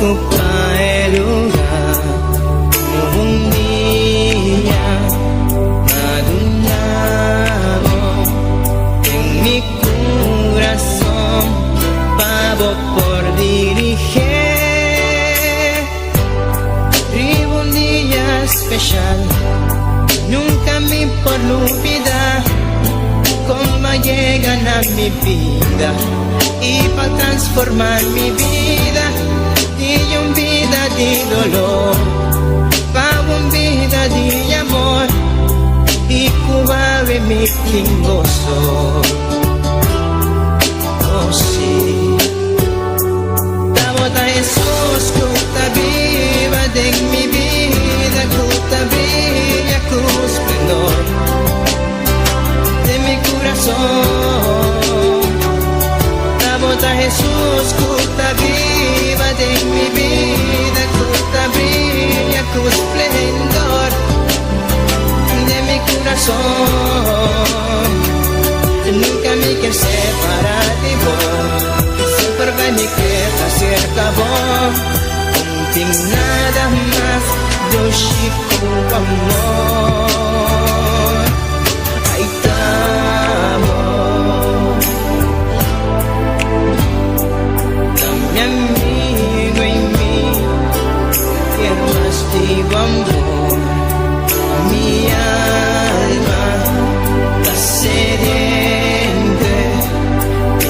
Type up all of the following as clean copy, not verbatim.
ocupa e lugar Cu un dia m'a duna bo Den mi curason pa bo por dirige Riba un dia special Nunca mi por lubida Con a yega na mi bida Y pa transforma mi bida Di un bida di dolor Pa un bida di amor Y cu awe mi tin goso Oh si Tabata Jesus cu ta biba den mi bida Cu ta briya cu splendor Den mi curason Tabata Jesus cu ta biba den mi bida Cu ta briya cu splendor Den mi curason Nunca mi kier separa di bo Semper bay mi keda cerca bo No tin nada mas dushi cu amor Ay ta bo Ta mi amigo y mi kier mas di bo amor Mi alma ta sediente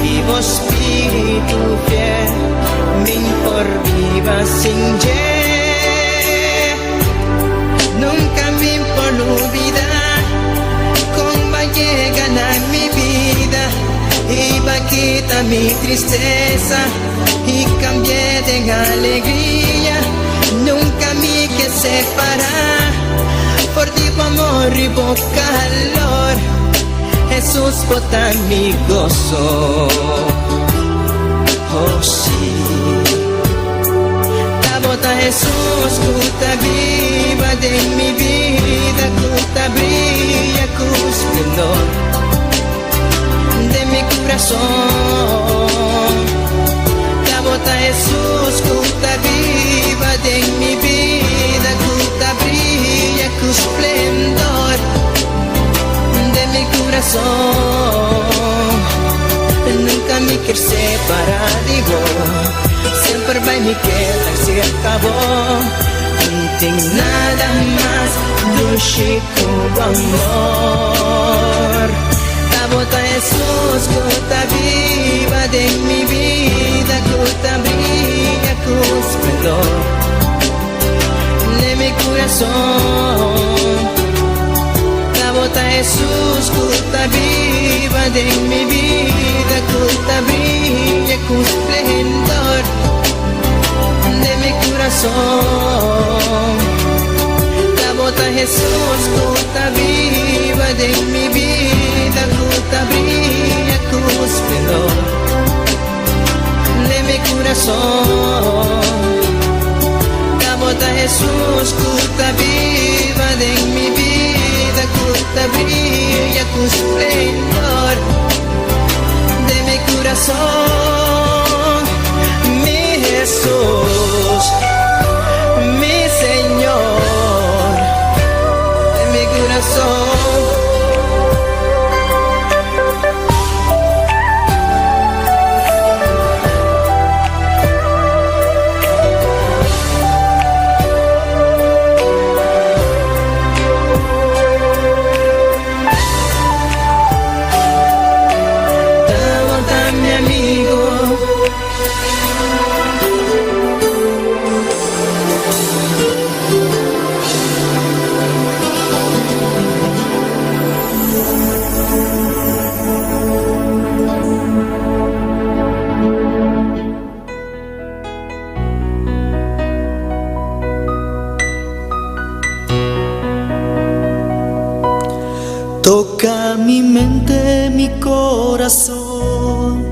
di bo spiritu fiel Mi por biba sin dje Nunca mi por lubida Con b'a yega na mi bida Y b'a kita mi tristeza Y cambi'e den alegria Nunca mi ke separa For di bo amor y bo calor Jesus bo ta mi goso Oh si Ta bo ta Jesus cu ta biba den mi bida Cu ta briya cu splendor den mi curason Ta bo ta Jesus cu ta biba den mi bida Cu ta briya cu splendor den mi curason Nunca mi kier separa di bo Semper bay mi keda cerca bo No tin nada mas dushi cu bo amor Ta bo ta Jesus cu ta biba den mi bida Cu ta briya cu splendor den mi curason Ta bo ta Jesus cu ta biba den mi bida Cu ta briya cu splendor den mi curason Ta bo ta Jesus cu ta biba den mi bida Cu ta briya cu splendor den mi curason Ta bo ta Jesus cu ta biba den mi bida Cu ta briya cu splendor den mi curason Mi Jesus, mi Señor den mi curason. Ta bo ta mi amigo. Toca mi mente, mi corazón,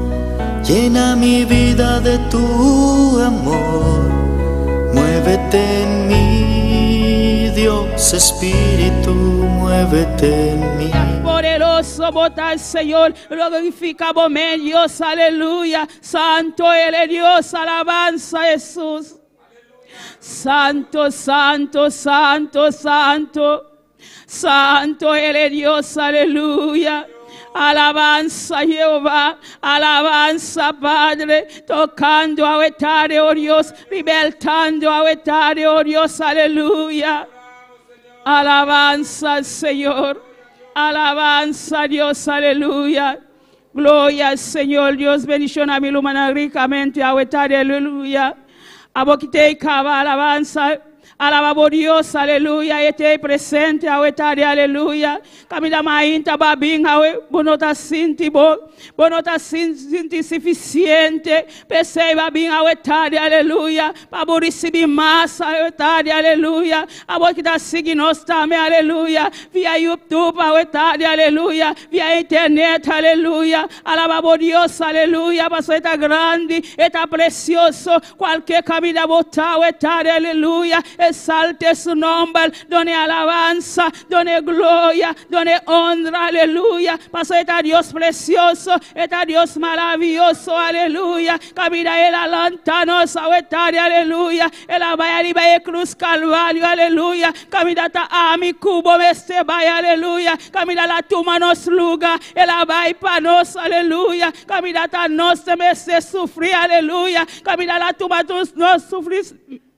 llena mi vida de tu amor. Muévete en mí, Dios Espíritu, muévete en mí. Poderoso bo ta Señor, glorifica bo mes Dios, aleluya. Santo eres Dios, alabanza Jesús. Santo, santo, santo, santo. Santo eres Dios, aleluya. Alabanza Jehová, alabanza Padre, tocando awe tardi, oh Dios, libertando awe tardi, oh Dios, aleluya. Alabanza al Señor, alabanza a Dios, aleluya. Gloria al Señor, Dios bendiciona mi rumannan ricamente, awe tardi, aleluya. Abo cu t'ey caba alabanza, alaba bo Dios, aleluya, E ta presente, awe tardi, aleluya. Caminda mainta b'a bin, awe, bo no ta sinti bo, bo no ta sinti suficiente, p'esey b'a bin awe tardi, aleluya, pa bo ricibi mas, awe tardi, aleluya. Abo cu ta sigui nos tambe, aleluya, via YouTube, awe tardi, aleluya, via internet, aleluya. Alaba bo Dios, aleluya, paso E ta grandi, E ta precioso, cualkier caminda bo ta, awe tardi, aleluya, exalte su nomber, dun'e alabanza, dun'e gloria, dun'e honra, aleluya, paso E ta Dios precioso, E ta Dios maraviyoso, aleluya, caminda El a lanta nos, awe tardi, aleluya, El a bay ariba e cruz Calvario, aleluya, caminda ta ami cu bo mester bay, aleluya, caminda El a tuma nos luga, El a bay pa nos, aleluya, caminda ta nos mester sufri, aleluya, caminda El a tuma nos sufri,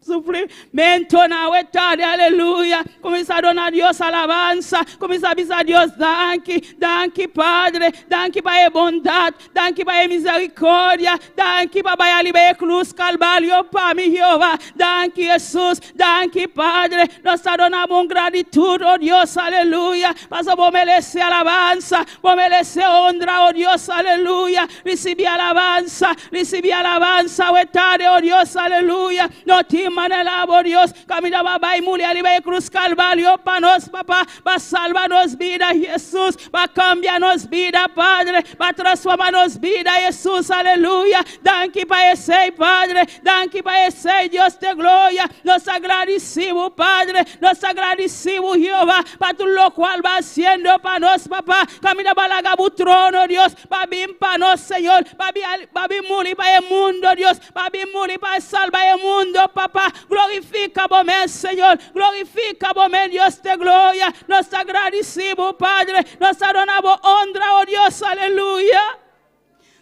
sufrimento na awe tardi, aleluya. Cuminsa duna Dios alabanza, cuminsa bisa Dios danki, danki Padre, danki pa e bondad, danki pa e misericordia, danki pa bay ariba e cruz Calvario pa mi Jehová, danki Jesus, danki Padre, nos ta duna bo gratitud, oh Dios, aleluya, paso bo merece alabanza, bo merece honra, oh Dios, aleluya, ricibi alabanza, ricibi alabanza, awe tardi, oh Dios, aleluya, no tin manera, oh Dios, caminda b'a bay muri ariba e cruz Calvario pa nos, Papa, pa salba nos bida, Jesus, pa cambia nos bida, Padre, pa transforma nos bida, Jesus, aleluya, danki pa esey, Padre, danki pa esey, Dios di gloria, nos agradecimos, Padre, nos agradecimos, Jehová, pa tur locual bo ta haciendo pa nos, Papa, caminda b'a laga bo trono, Dios, pa bin pa nos, Señor, pa bin muri pa e mundo, Dios, pa bin muri pa salba e mundo, Papa, glorifica bo mes, Señor, glorifica bo mes, Dios di gloria, nos agradecimos, Padre, nos adoramos honra, oh Dios, aleluya.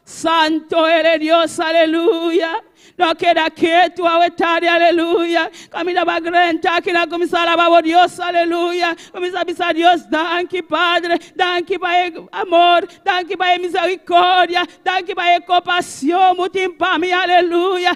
Santo eres Dios, aleluya. No keda keto, awe tardi, aleluya. Caminda b'a drenta aki na cuminsa alaba Dios, aleluya. Cuminsa bisa Dios, danki Padre, danki pa amor, danki pa misericordia, danki pa compasion, mucho pa mi, aleluya.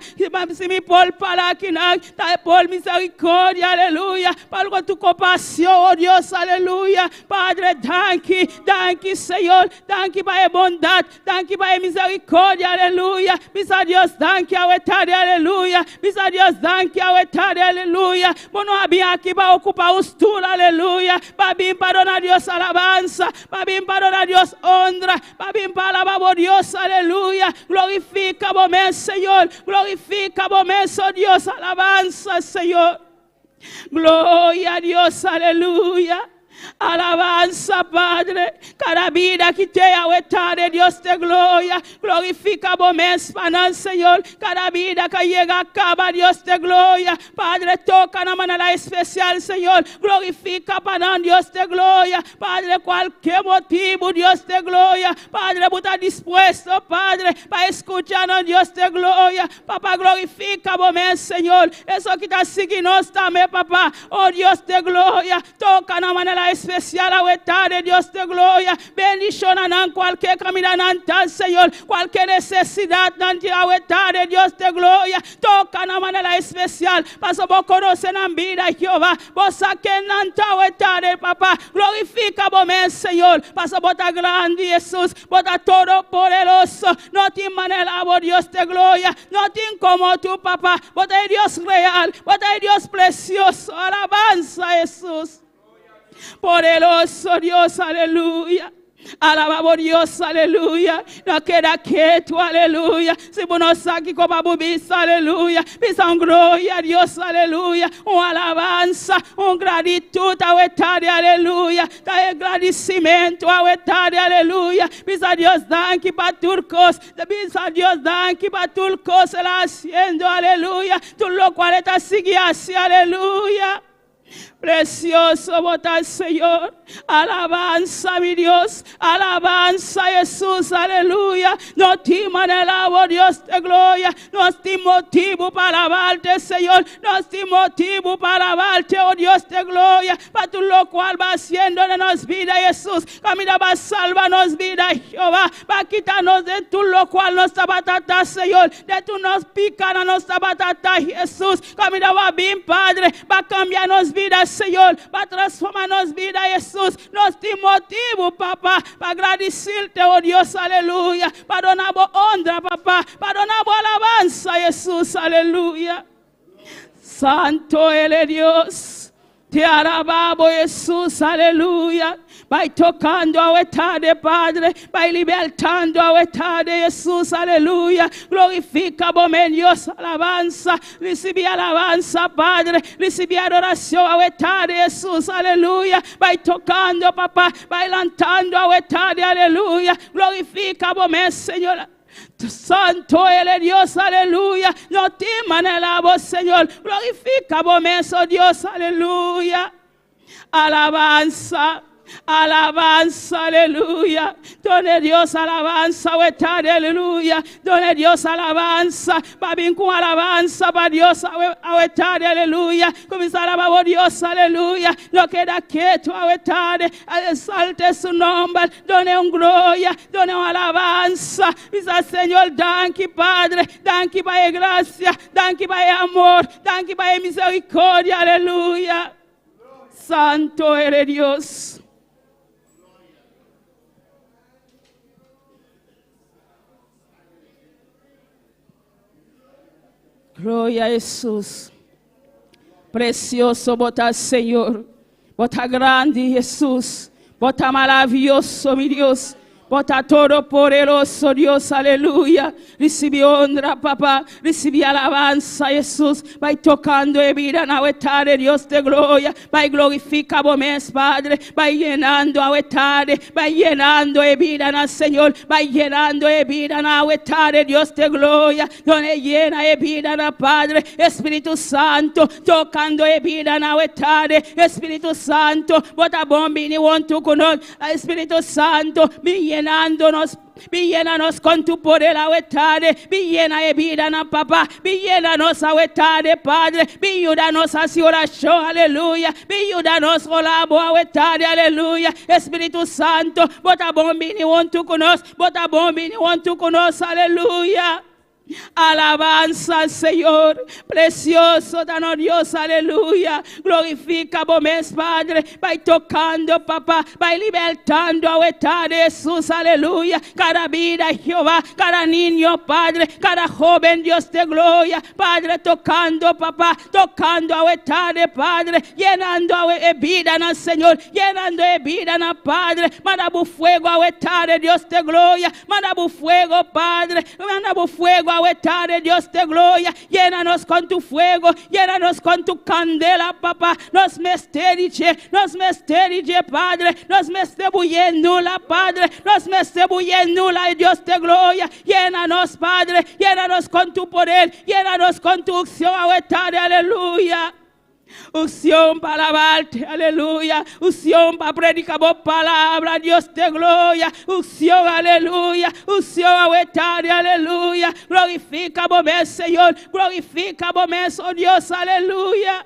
Si mi por para aki na, ta por misericordia, aleluya. Pa tu compasion, oh Dios, aleluya. Padre, danki, danki Señor, danki pa bondad, danki pa misericordia, aleluya. Bisa Dios, danki awe tardi, aleluya. Bisa Dios, danki awe tardi, aleluya. Bo no a bin aki pa ocupa un stoel, aleluya. B'a bin pa duna Dios alabanza, b'a bin pa duna Dios honra, b'a bin pa alaba Dios, aleluya. Glorifica bo mes, Señor. Glorifica bo mes, oh Dios, alabanza, Señor. Gloria a Dios, aleluya. Alabanza, Padre. Cada bida cu t'ey awe tardi, Dios di gloria. Glorifica bo mes, Señor. Cada bida cu yega caba, Dios di gloria. Padre, toca na manera especial, Señor. Glorifica pa Dios di gloria. Padre, cualkier motibo, Dios di gloria. Padre, ta dispuesto, Padre, pa scucha Dios di gloria. Papa, glorifica bo mes, Señor. Esun cu ta siguiendo nos tambe, Papa. Oh Dios di gloria. Toca na manera especial, awe tardi, Dios di gloria. Bendiciona nan cualkier caminda nan ta, Señor. Cualkier necesidad nan tin awe tardi, Dios di gloria. Toca na manera especial. Paso bo conoce nan bida, Jehová. Bo sa ken nan ta awe tardi, Papa. Glorifica bo mes, Señor. Paso bo ta grandi, Jesus. Bo ta todopoderoso. No tin manera, oh Dios di gloria. No tin como tu, Papa. Bo ta Dios real. Bo ta Dios precioso. Alabanza, Jesus. Poderoso Dios, aleluya. Alaba bo Dios, aleluya. No keda ketu, aleluya. Si bo no sa kiko pa bo bisa, aleluya. Bisa un gloria a Dios, aleluya. Un alabansa, un gratitut awe tardi, aleluya. Ta e gradisimentu awe tardi, aleluya. Bisa Dios danki pa tur kos. Bisa Dios danki pa tur kos el a hasiendo, aleluya. Tur lokual e ta sigui hasi, aleluya. Precioso bo ta Señor. Alabansa mi Dios. Alabansa Jesús. Aleluya. No tin manera, oh Dios de gloria. Nos tin motibu pa alabarte, Señor. Nos tin motibu pa alabarte, oh Dios de gloria. Pa tur lokual bo a hasiendo den nos bida, Jesús. Kaminda bo a salba nos bida, Jehová. Bo a kita nos di tur lokual nos tabata ta, Señor. Di tur nos pikánan nos tabata ta, Jesús. Kaminda bo a bin, Padre, bo a kambia nos bida, Señor. Bo a transformá nos bida, Jesús. Nos tin motibu, Papa, pa gradisirte, oh Dios, aleluya. Pa duna bo honra, Papa. Pa duna bo alabansa, Jesús, aleluya. Santo eres Dios. Te alabamos, Jesús, aleluya. Bai tokando awe tardi, Padre. Bai libertando awe tardi, Jesús, aleluya. Glorifiká bo mes, Dios, alabansa. Risibí alabansa, Padre. Risibí adorashon awe tardi, Jesús, aleluya. Bai tokando, Papa. Bai lantando awe tardi, aleluya. Glorifiká bo mes, Señor. Santo eres Dios, aleluya. No tin manera, Señor. Glorifiká bo mes, oh Dios, aleluya. Alabansa. Alabansa, aleluya. Duna Dios alabansa, aleluya. Duna Dios alabansa. Ban bin ku alabansa pa Dios, awe aleluya. Kuminsá alabá Dios, aleluya. No keda ketu, awe tardi. Eksaltá su nòmber. Dun'é un gloria, dun'é un alabansa. Bisa Señor, danki Padre, danki pa e grasia, danki pa e amor, danki pa e miserikòrdia, aleluya. Santo eres Dios. Gloria a Jesús. Presioso bo ta Señor. Bo ta grandi Jesús. Bo ta maravioso mi Dios. Bo ta todopoderoso Dios, aleluya. Risibí honra, Papa. Risibí alabansa, Jesús. Bai tokando e bida awe tardi, Dios di gloria. Bai glorifiká bo mes, Padre. Bai yenando awe tardi. Bai yenando e bida na Señor. Bai yenando e bida na awe tardi, Dios di gloria. Done yena e bida na Padre. Spiritu Santu, tokando e bida na awe tardi. Spiritu Santu, bo ta bon bini huntu ku nos. Spiritu Santu, bin yenando nos. Bin yena nos ku tu poder awe tardi. Bin yena e bida na Papa. Bin yena nos awe tardi, Padre. Bin yuda nos hasi orashon, aleluya. Bin yuda nos alabá awe tardi, aleluya. Spiritu Santu, bo ta bon bini huntu ku nos. Bo ta bon bini huntu ku nos, aleluya. Alabansa, Señor. Presioso ta nos Dios, aleluya. Glorifiká bo mes, Padre. Bai tokando, Papa. Bai libertando awe tardi, Jesús, aleluya. Kada bida, Jehová. Kada niño, Padre. Kada hóben, Dios di gloria. Padre, tokando, Papa. Tokando awe tardi, Padre. Yenando e bida na Señor. Yenando e bida na Padre. Manda fuego awe tardi, Dios di gloria. Manda fuego, Padre. Manda fuego awe tardi, Dios di gloria. Llénanos con tu fuego. Llénanos con tu candela, papá. Nos mester di dje, nos mester di dje, Padre. Nos mester nula, Padre. Nos mester nula, Dios di gloria. Llénanos, Padre. Llénanos con tu poder. Llénanos con tu unshon, aleluya. Unshon pa alabarte, aleluya. Unshon pa prediká bo palabra, Dios di gloria. Unshon, aleluya. Unshon awe tardi, aleluya. Glorifiká bo mes, Señor. Glorifiká bo mes, oh Dios, aleluya.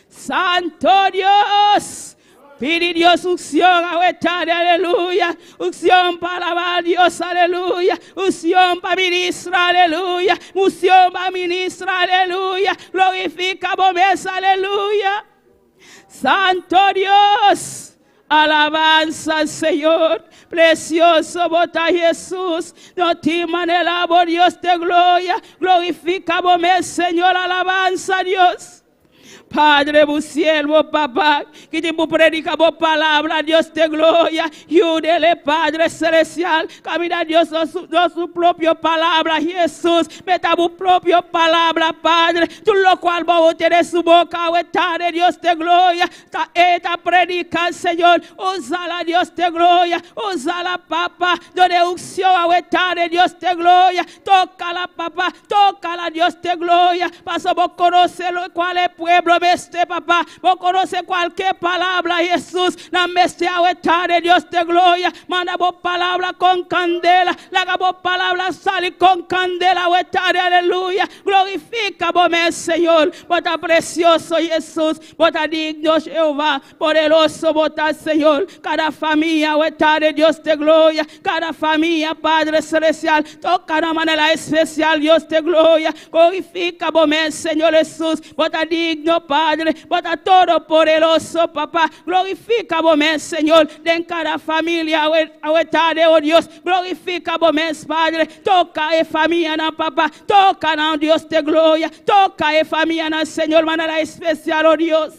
Santu Dios. Pidi Dios unshon, awe tardi, aleluya. Unshon pa alabá Dios, aleluya. Unshon pa ministrá, aleluya. Unshon pa ministrá, aleluya. Glorifiká bo mes, aleluya. Santu Dios. Alabansa, Señor. Presioso bo ta Jesús. No tin manera, Dios di gloria. Glorifiká bo mes, Señor. Alabansa, Dios. Padre, bo siervo, papá, ku tin ku prediká bo palabra, Dios di gloria. Yud'é, Padre Selestial. Kaminda Dios, su propio palabra, Hesus. Mete bo propio palabra, Padre. Tur loke bo tene su boka, ta Dios di gloria. Ta, ta prediká, Señor. Us'é, Dios di gloria. Us'é, Papa. Dun'é unshon, Dios di gloria. Tok'é, Papa. Tok'é, Dios di gloria. Paso bo konosé kua e pueblo mester, Papa. Bo konosé kualke palabra, Hesus. Nan mester Dios di gloria. Manda bo palabra ku kandela. Laga bo palabra sali ku kandela, aleluya. Glorifiká bo mes, Señor. Bo ta presioso, Hesus. Bo ta digno, Jehová. Poderoso, bo ta, Señor. Kada famia, Dios di gloria. Kada famia, Padre Selestial. Toka di manera espesial, Dios di gloria. Glorifiká bo mes, Señor Hesus. Bo ta digno, Padre. Bo ta todopoderoso, Papa. Glorifiká bo mes, Señor. Den kada famia, oh Dios. Glorifiká bo mes, Padre. Toka e famia, na Papa. Toka na Dios di gloria. Toka e famia, na Señor, manera espesial, oh Dios.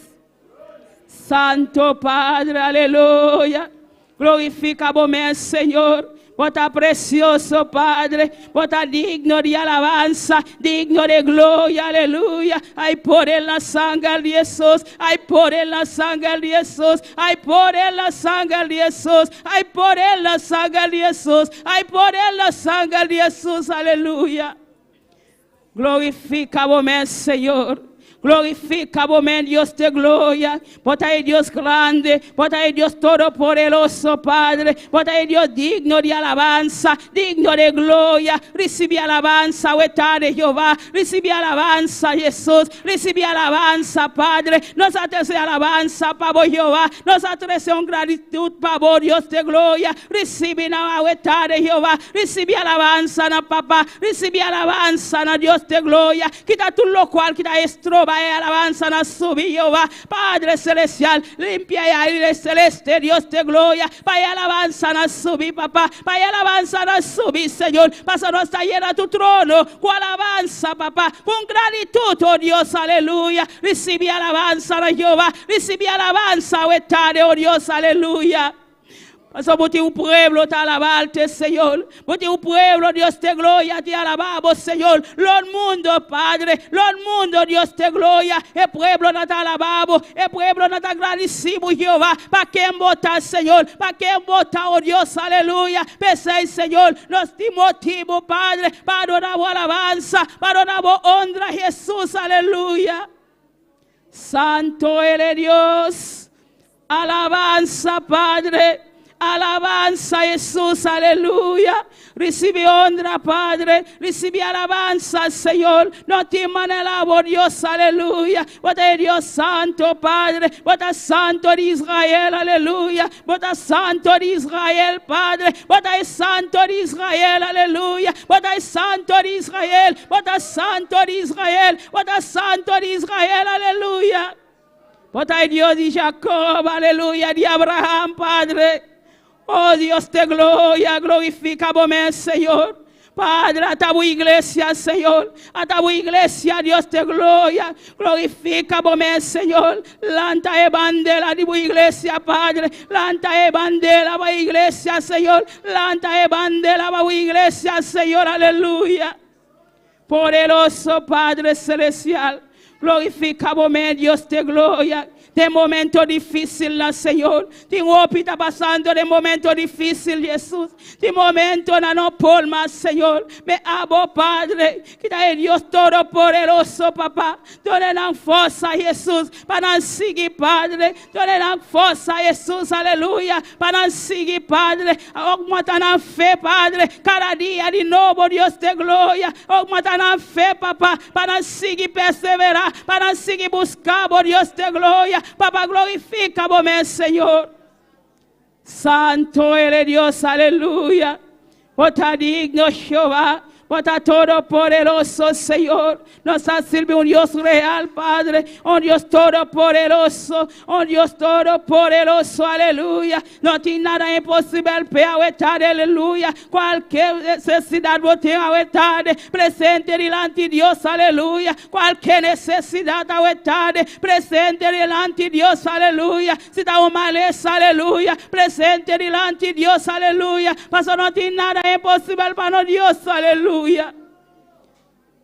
Santo Padre, aleluya. Glorifiká bo mes, Señor. Bo ta presioso, Padre. Bo ta digno di alabansa, digno di gloria, aleluya. Hay poder en la sangre de Jesús. Hay poder en la sangre de Jesús. Hay poder en la sangre de Jesús. Hay poder en la sangre de Jesús. Hay poder en la sangre de Jesús, aleluya. Glorifiká bo mes, Señor. Glorifiká bo mes, Dios di gloria. Bo ta Dios grandi, bo ta Dios todopoderoso, Padre. Bo ta Dios digno di alabansa, digno di gloria. Risibí alabansa, di Jehová. Risibí alabansa, Hesus. Risibí alabansa, Padre. Nos ta trese alabansa pa Jehová. Nos ta trese un gratitut pa Dios di gloria. Risibí na di Jehová. Risibí alabansa na Papa. Risibí alabansa na Dios di gloria. Kita tur loke ku ta stroba e alabansa na subi Jehová. Padre Selestial, limpia e aire seleste, Dios di gloria. Pa e alabansa na subi, Papa. Pa e alabansa na subi, Señor. Paso nos ta yena tu trono ku alabansa, Papa. Ku gratitut, oh Dios, aleluya. Risibí alabansa na Jehová. Risibí alabansa, oh Dios, aleluya. Paso un pueblo te alabarte, Señor. Un pueblo, Dios di gloria, te alabamos, Señor. Los mundo, Padre. Los mundo, Dios di gloria. E pueblo no te alabamos. E pueblo no te agradecimos, Jehová. Pa ken bo ta, Señor? Pa ken bo ta, oh Dios, aleluya. P'esei, Señor, nos tin motibu, Padre, pa duna alabansa, pa duna honra, Hesus, aleluya. Santo eres Dios. Alabansa, Padre. Alabansa, Hesus, aleluya. Risibí honra, Padre. Risibí alabansa, Señor. No tin manera, oh Dios, aleluya. Bo ta Dios Santu, Padre. Bo ta Santu di Israel, aleluya. Bo ta Santu di Israel, Padre. Bo ta Santu di Israel, aleluya. Bo ta Santu di Israel. Bo ta Santu di Israel. Bo ta Santu di Israel, aleluya. Bo ta Dios di Jacob, aleluya, di Abraham, Padre. Oh Dios di gloria, glorifiká bo mes, Señor. Padre, ata bo iglesia, Señor. Ata bo iglesia, Dios di gloria. Glorifiká bo mes, Señor. Lanta e bandera di bo iglesia, Padre. Lanta e bandera di iglesia, Señor. Lanta e bandera di iglesia, Señor. Aleluya. Poderoso Padre Selestial. Glorifiká bo mes, Dios di gloria. Den momento difísil, Señor. Tin hopi ta pasando den momento difísil, Hesus. Den momento nan no por mas, Señor. Ma abo, Padre, ku ta Dios Todopoderoso, Papa. Duna nan forsa, Hesus, pa nan sigui, Padre. Duna nan forsa, Hesus, aleluya. Pa nan sigui, Padre. Oumentá nan fe, Padre. Kada dia di nobo, Dios di gloria. Oumentá nan fe, Papa. Pa nan sigui perseverá. Pa nan sigui buska, Dios di gloria. Papa, glorifiká bo mes, Señor. Santu eres Dios, aleluya. Bo ta digno, Jehová. Bo ta todopoderoso, Señor. Nos ta sirbi un Dios real, Padre. Un Dios todopoderoso. Un Dios todopoderoso. Aleluya. No tin nada imposibel p'e awe tardi. Aleluya. Kualke nesesidat bo tin awe tardi, presente dilanti Dios. Aleluya. Kualke nesesidat awe tardi, presente dilanti Dios. Aleluya. Si ta un malesa, aleluya, presente dilanti Dios, aleluya. Pasobra no tin nada imposibel pa nos Dios, aleluya.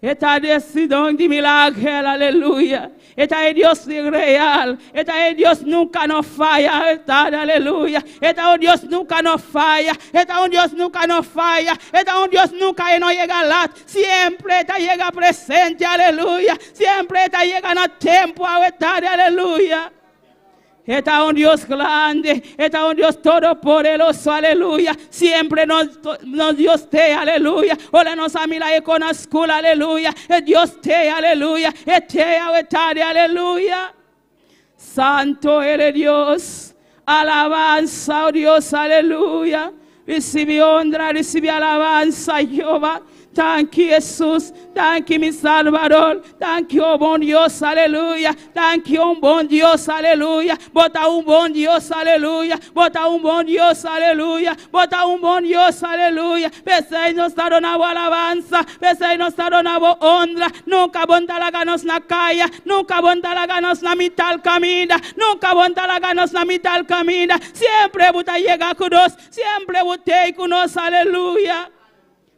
E ta desidon di milager, aleluya. E ta e Dios real, e ta e Dios nunka no faya, e ta, aleluya. E ta un Dios nunka no faya, e ta un Dios nunka no faya, e ta un Dios nunka e no yega lat, siempre e ta yega presente, aleluya. Siempre e ta yega na tempu, awe tardi, aleluya. E ta un Dios grandi, e ta un Dios todopoderoso, aleluya. Siempre nos, nos Dios te, aleluya. Ora nos a mira e kon na skol, aleluya. E Dios te, aleluya. E te awe tardi, aleluya. Santo eres Dios. Alabanza, oh Dios, aleluya. Risibi honra, risibi alabansa, Jehová. Danki, Hesus. Danki, mi Salvador. Danki, oh bon Dios, aleluya. Danki, un bon Dios, aleluya. Bo ta un bon Dios, aleluya. Bo ta un bon Dios, aleluya. Bo ta un bon Dios, aleluya. P'esei nos ta duna bo alabansa. P'esei nos ta duna bo honra. Nunka bo n'ta laga nos na kaya. Nunka bo n'ta laga nos na mital kaminda. Nunka bo n'ta laga nos na mital kaminda. Siempre bo ta yega ku nos. Siempre bo t'ei ku nos. Aleluya.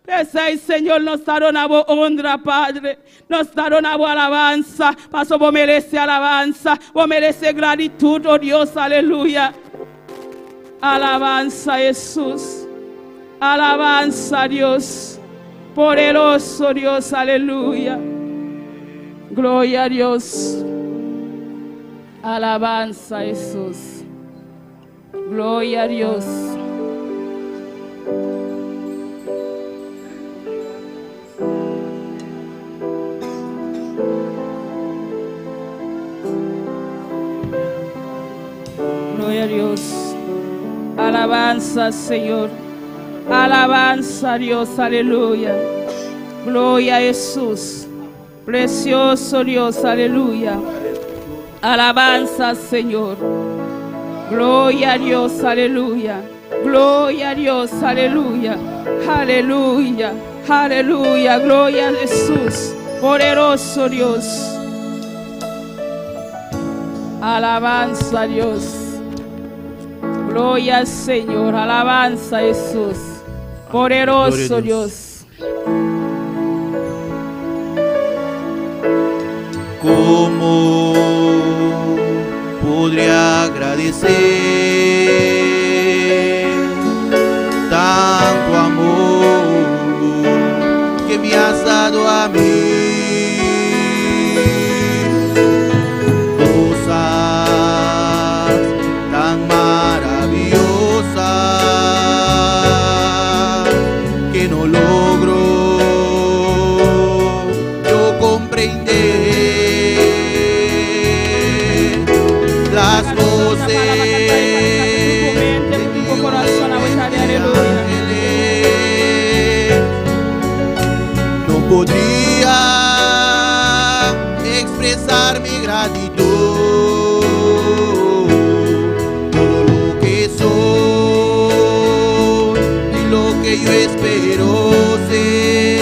P'esei, Señor, nos ta duna bo honra, Padre. Nos ta duna bo alabansa, paso bo merece alabansa, bo merece gratitud, oh Dios, aleluya. Alabansa, Hesus. Alabansa, Dios. Poderoso Dios, aleluya. Gloria a Dios. Alabansa, Hesus. Gloria a Dios. Gloria a Dios. Alabanza, Señor. Alabanza a Dios. Aleluya. Gloria a Jesús. Precioso Dios. Aleluya. Alabanza, Señor. Gloria a Dios. Aleluya. Gloria a Dios. Aleluya. Aleluya. Aleluya. Gloria a Jesús. Poderoso Dios. Alabanza a Dios. Gloria al Señor. Alabanza a Jesús. Poderoso Gloria a Dios. Dios. ¿Cómo podría agradecer tanto amor que me has dado a mí? Cosas tan maravillosas que no logro yo comprender. Las voces de Dios y ángeles no podría expresar mi gratitud. Todo lo que soy y lo que yo espero ser,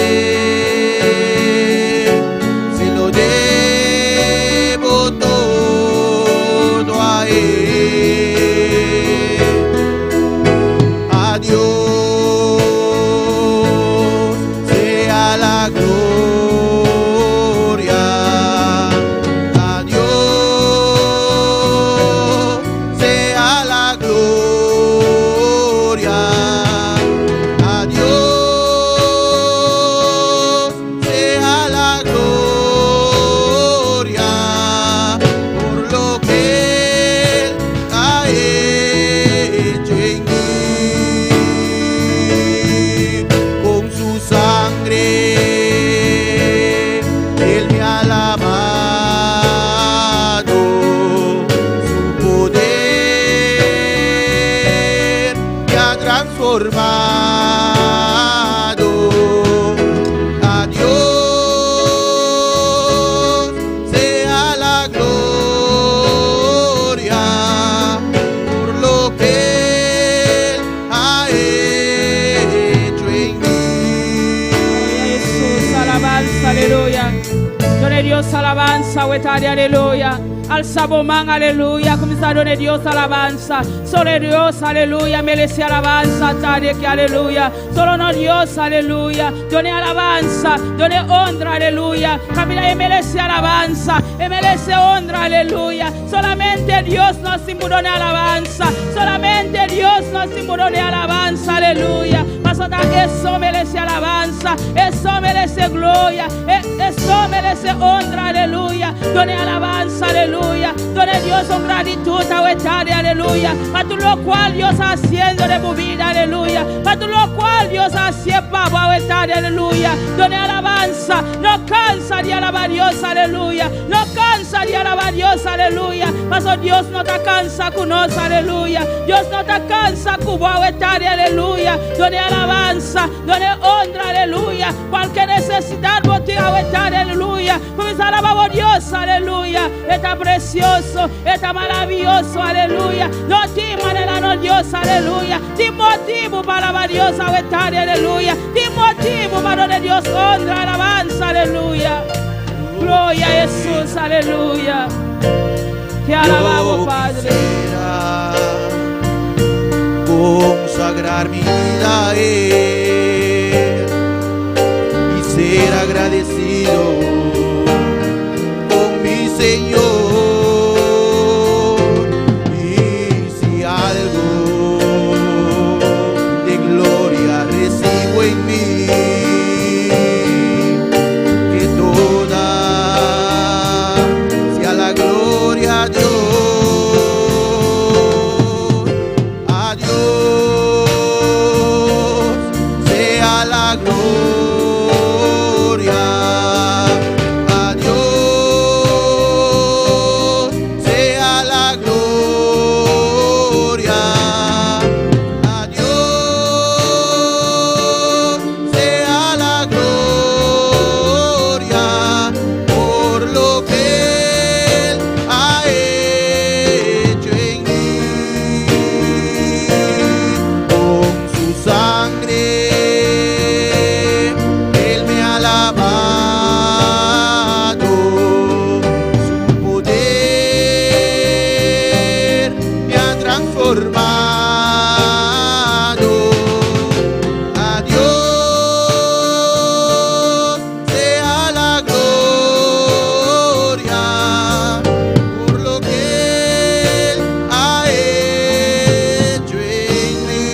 se lo debo todo a Él. A Dios sea la gloria. A Dios sea la gloria. A Dios aleluya. Duna Dios alabansa, awe tardi, aleluya. Alsa bo man, aleluya. Kuminsá duna Dios alabansa. Solo Dios, aleluya, meresé alabansa atardi aki, aleluya. Solo nos Dios, aleluya. Dun'é alabansa, dun'é honra, aleluya. Kaminda e meresé alabansa, e meresé honra, aleluya. Solamente Dios nos tin ku dun'é alabansa. Solamente Dios nos tin ku dun'é alabansa, aleluya. Pasobra ta e so meresé alabansa, e so meresé gloria, e e so meresé honra, aleluya. Dun'é alabansa, aleluya. Dun'é Dios un gratitud awe tardi, aleluya. Pa tur lokual Dios a hasiendo den bo bida, aleluya. Pa tur lokual Dios a hasié pa bo awe tardi, aleluya. Dun'é alabansa. No kansa di alabá Dios, aleluya. No kansa di alabá Dios, aleluya. Pasobra Dios no ta kansa ku nos, aleluya. Dios no ta kansa ku bo awe tardi, aleluya. Dun'é alabansa, dun'é honra, aleluya. Kualke nesesidat bo tin awe tardi, aleluya. Kuminsá alabá bo Dios, aleluya. E ta precioso, e ta maraviyoso, aleluya. No tin manera no Dios, aleluya. Tin motibu pa alabá Dios awe tardi, aleluya. Tin motibu pa duna Dios honra, alabansa, aleluya. Gloria a Hesus, aleluya. Te alabamos, Padre. Consagrar mi vida a Él y ser agradecido con mi Señor. Y si algo de gloria recibo en mí, que toda sea la gloria a Dios. A Dios sea la gloria. A Dios sea la gloria. A Dios sea la gloria por lo que Él ha hecho en mí. Con su sangre Él me ha lavado, su poder me ha transformado. A Dios sea la gloria por lo que Él ha hecho en mí.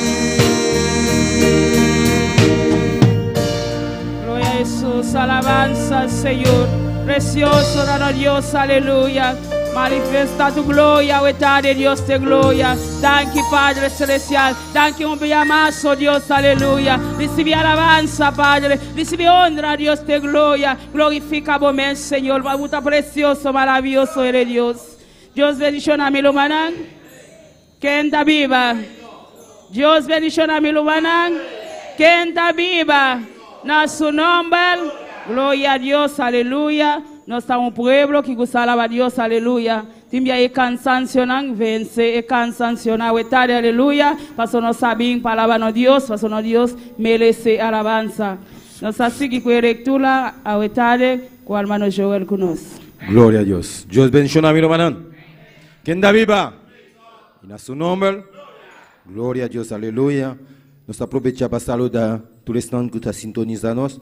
Gloria a Jesús, alabanza al Señor. Precioso ta Dios, aleluya. Manifesta tu gloria, awe tardi, Dios de gloria. Danki, Padre Celestial. Danki un dia mas, oh Dios, aleluya. Recibi alabansa, Padre. Recibi honra, Dios de gloria. Glorifica bo mes, Señor. Bo ta precioso, maraviyoso eres Dios. Dios bendiciona mi rumannan. Ken ta biba? Dios bendiciona mi rumannan. Ken ta biba? Na su nomber. Gloria a Dios, aleluya. Nos ta un pueblo cu gusta alaba Dios, aleluya. Tin bia e cansancionan, vence e cansancionan, awe tardi, aleluya. Paso nos a bin pa alaba nos Dios, paso nos Dios merece alabansa. Nos ta sigui cu e lectura awe tardi cu hermano Joel cu nos. Gloria a Dios. Dios bendiciona mi rumannan. Ken ta biba? Y na su nomber. Gloria a Dios, aleluya. Nos ta aprovecha pa saluda tur esnan cu ta sintoniza nos.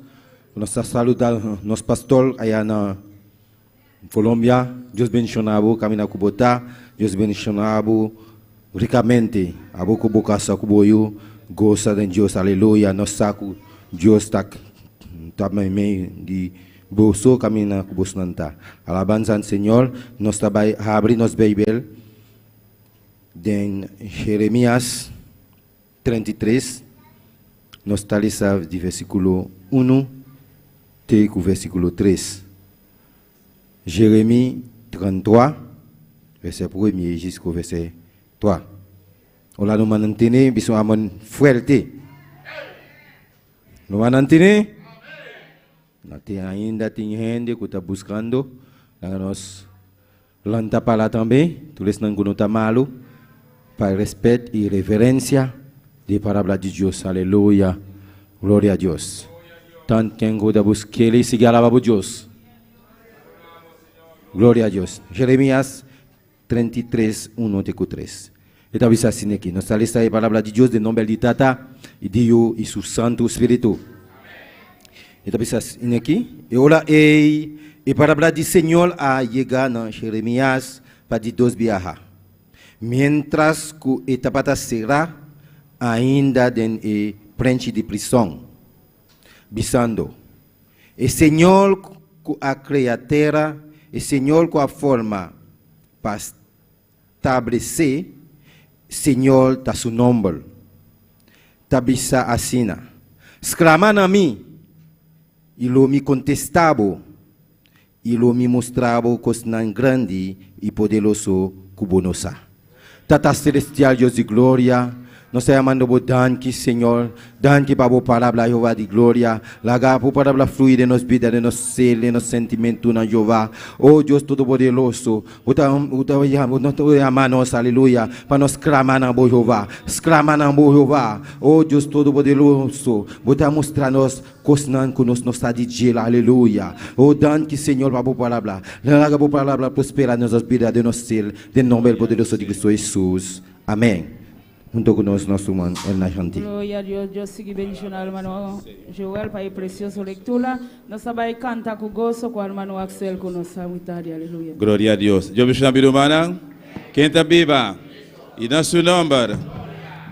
Nos ta saluda nos pastor aya na Colombia. Dios bendiciona bo camina cu bo ta. Dios bendiciona bo ricamente. Abo cu bo casa cu bo yu. Goza den Dios, aleluya. Nos sa cu Dios ta ta meimei di boso camina cu bosnan ta. Alabanza al Señor. Nos ta bay habri nos Bijbel den Jeremias 33. Nos ta lesa di versiculo 1 te cu versiculo 3. Jeremie 33, verset 1 jusqu'au verset 3. Ora nos mantene, bisa un amen fuerte. No mantene? No tin ainda tin hende cu ta buscando. Laga nos lanta para tambe. Tur esnan cu no ta malo. Pa respet y reverencia di palabra di Dios. Aleluya. Gloria a Dios. Tanten ku ta busk'é i sigui alabá bo Dios. Gloria a Dios. Jeremias 33, 1 te ku 3. E ta bisa asina aki, Nos ta lesa e palabra di Dios den nomber di Tata i di Yu i su Santu Spiritu. E ta bisa asina aki, E ora ei e palabra di Señor a yega na Jeremias pa di dos biaha, miéntras ku e tabata será ainda den e prenchi di prison, bisando, E Señor ku a krea tera, e Señor ku a forma pa stablesé, Señor ta su nomber, ta bisa asina, Sklama na mi, i lo mi kontestá bo, i lo mi mustra bo kosnan grandi i poderoso ku bo no sa. Tata Celestial, Dios di gloria, nos ta yamando bo danki, Señor. Danki pa bo Palabra, Jehová di gloria. Laga bo Palabra flui den nos bida, den nos ser, den nos sentimentunan, Jehová. O Dios Todopoderoso, bo ta, bo ta, bo ta yama nos, aleluya, pa nos sklama na bo, Jehová. Sklama na bo, Jehová. O Dios Todopoderoso, bo ta mustra nos Kosnan ku nos no sa di djel, aleluya. O danki Señor pa bo palabra. Laga bo palabra prospera den nos bida, den nos ser, den nomber poderoso di Cristo Hesus. Amen. Hunto ku nos, nos ruman Elna Janti. Gloria a Dios, Dios sigui bendiciona hermano Joel pa e precioso lectura. Nos ta bay canta cu gozo cu hermano Axel cu nos awe tardi. Aleluya. Gloria a Dios. Dios bendiciona mi rumannan. Ken ta biba? Y na su nomber.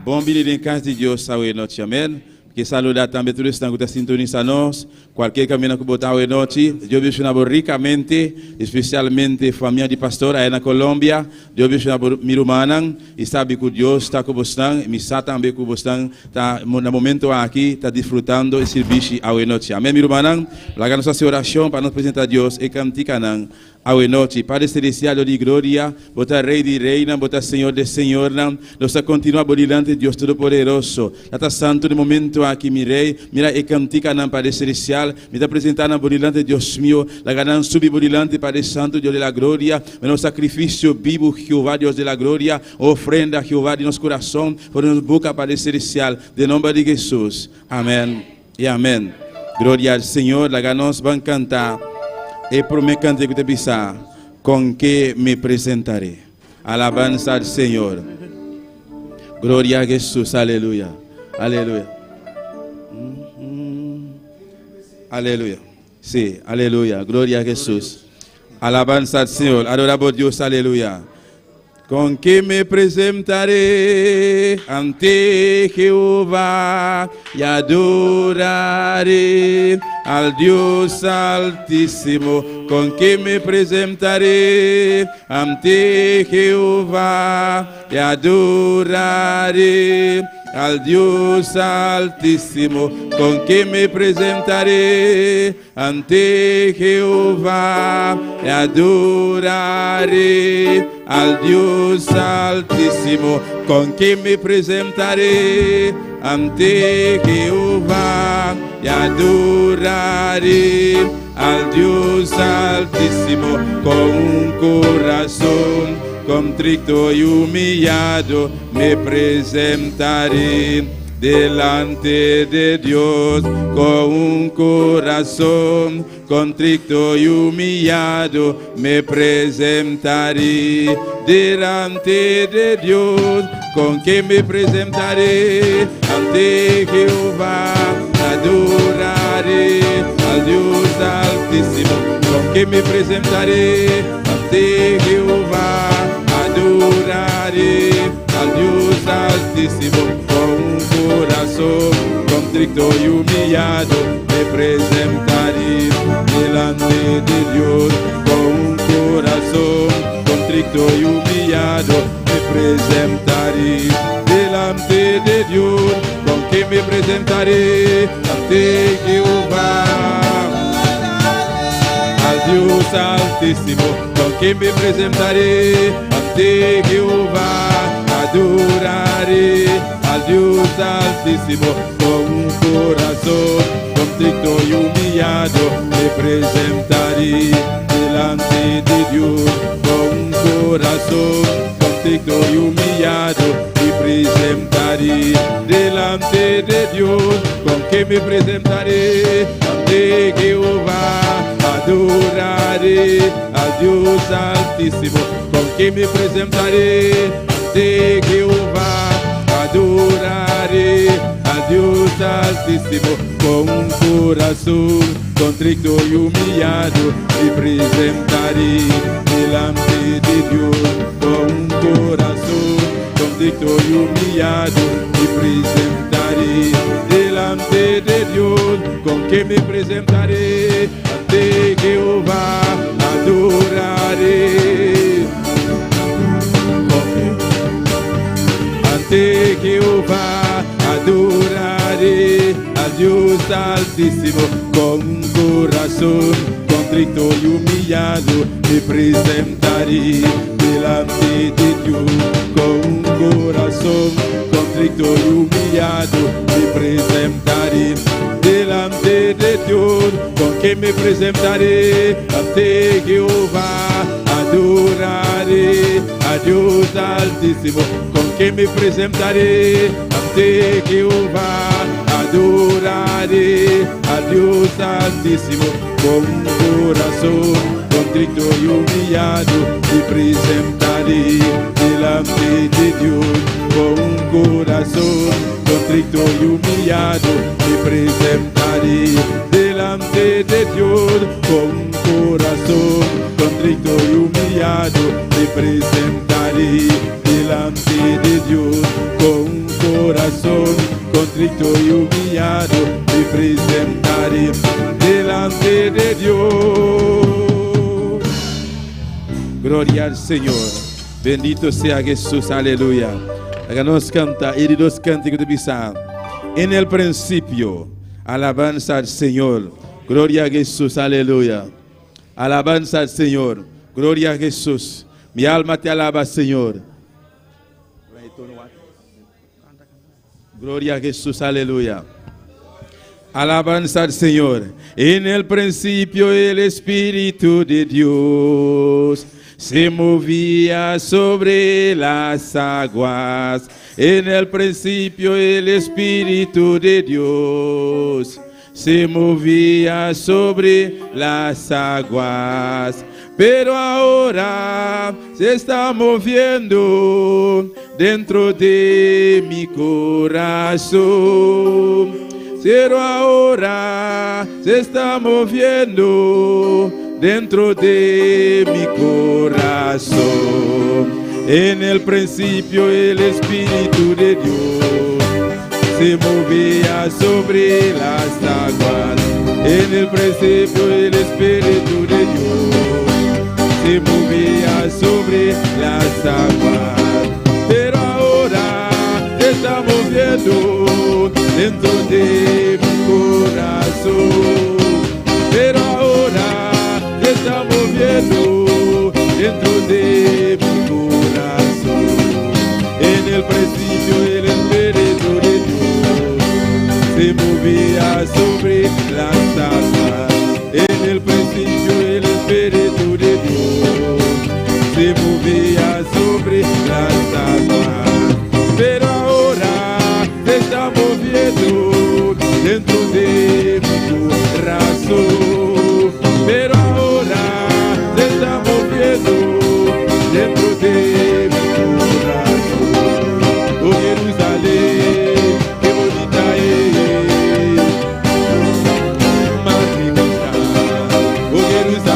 Bon bini den cas di Dios awe nochi. Amen. Ke saluda tambe tur esnan ku ta sintonisa nos, kualkier kaminda ku bo ta awe nochi. Dios bendiciona bo rikamente, espesialmente famia di pastor aya na Colombia. Dios bendiciona bo mi rumannan i sabi ku Dios ta ku bosnan. Mi sa tambe ku bosnan ta na momento aki ta disfrutando e sirbishi awe nochi. Amen mi rumannan. Laga nos hasi orashon pa nos presenta Dios e kantikanan Awe nochi, Padre Celestial, Dios di gloria, Bo ta Rey di reynan, Bo ta Señor de señornan. Nos ta continua Bo dilanti, Dios Todopoderoso. Tata Santo, den momento aki, mi Rey, mira e canticanan, Padre Celestial, mi ta presenta nan Bo dilanti, Dios mio. Laga nan subi Bo dilanti, Padre Santo, Dios de la gloria, mira nos sacrificio bibu, Jehová, Dios de la gloria, ofrenda, Jehová, di nos corazon, for di nos boca, Padre Celestial, den nomber di Jesus. Amen. Y amen. Gloria al Señor. Laga nos ban canta e prome cante cu ta bisa, Con que me presentaré. Alabanza al Señor. Gloria a Jesús. Aleluya. Aleluya. Aleluya. Sí, aleluya. Gloria a Jesús. Alabanza al Señor. Adoramos Dios. Aleluya. Con que me presentaré ante Jehová y adoraré al Dios Altísimo. Con que me presentaré ante Jehová y adoraré al Dios Altísimo. Con que me presentaré ante Jehová y adoraré al Dios Altísimo, con quien me presentaré ante Jehová y adoraré al Dios Altísimo con un corazón contrito y humillado me presentaré delante de Dios con un corazón contrito y humillado me presentaré delante de Dios con quien me presentaré ante Jehová adoraré al Dios Altísimo con quien me presentaré ante Jehová adoraré al Dios Altísimo con un corazón contrito y humillado me presentaré delante de Dios con un corazón contrito y humillado me presentaré delante de Dios con quien me presentaré ante Jehová al Dios Altísimo, con quien me presentaré ante Jehová, adoraré al Dios Altísimo, con un corazón contrito y humillado me presentaré delante de Dios, con un corazón contrito y humillado me presentaré delante de Dios, con quien me presentaré. Ante Jehová adoraré al Dios Altísimo. Con que me presentaré ante Jehová adoraré al Dios Altísimo. Con un corazón contrito y humillado me presentaré delante de Dios. Con un corazón contrito y humillado me presentaré delante de Dios. Con que me presentaré ante Jehová adoraré. Con ante Jehová adoraré al Dios Altísimo con un corazón contrito y humillado me presentaré delante de Dios con un corazón contrito y humillado me presentaré delante de Dios con que me presentaré ante Jehová adoraré a Dios Altísimo con que me presentaré ante Jehová adoraré a Dios Altísimo con un corazón contrito y humillado me presentaré delante de Dios con un corazón contrito y humillado me presentaré delante de Dios con un corazón contrito y humillado me presentaré delante de Dios con un corazón contrito y humillado me presentaré delante de Dios. Gloria al Señor. Bendito sea Jesús. Aleluya. Nos kanta, e di dos kantika di bisa. En el principio, alabanza al Señor. Gloria a Jesús. Aleluya. Alabanza al Señor. Gloria a Jesús. Mi alma te alaba, Señor. Gloria a Jesús, aleluya. Alabanza al Señor. En el principio el Espíritu de Dios se movía sobre las aguas. En el principio el Espíritu de Dios se movía sobre las aguas. Pero ahora se está moviendo dentro de mi corazón. Pero ahora se está moviendo dentro de mi corazón. En el principio el Espíritu de Dios se movía sobre las aguas. En el principio el Espíritu de Dios se movía sobre las aguas. Pero ahora se está moviendo dentro de mi corazón. Pero ahora se está moviendo dentro de mi corazón. En el principio el Espíritu de Dios se movía sobre las aguas. En el principio el Espíritu de Dios se movía sobre las aguas. Pero ahora se está moviendo dentro de mi corazón. Pero ahora se está moviendo dentro de mi corazón. Oh Jerusalén, qué bonita es. Más me gusta. Oh Jerusalén.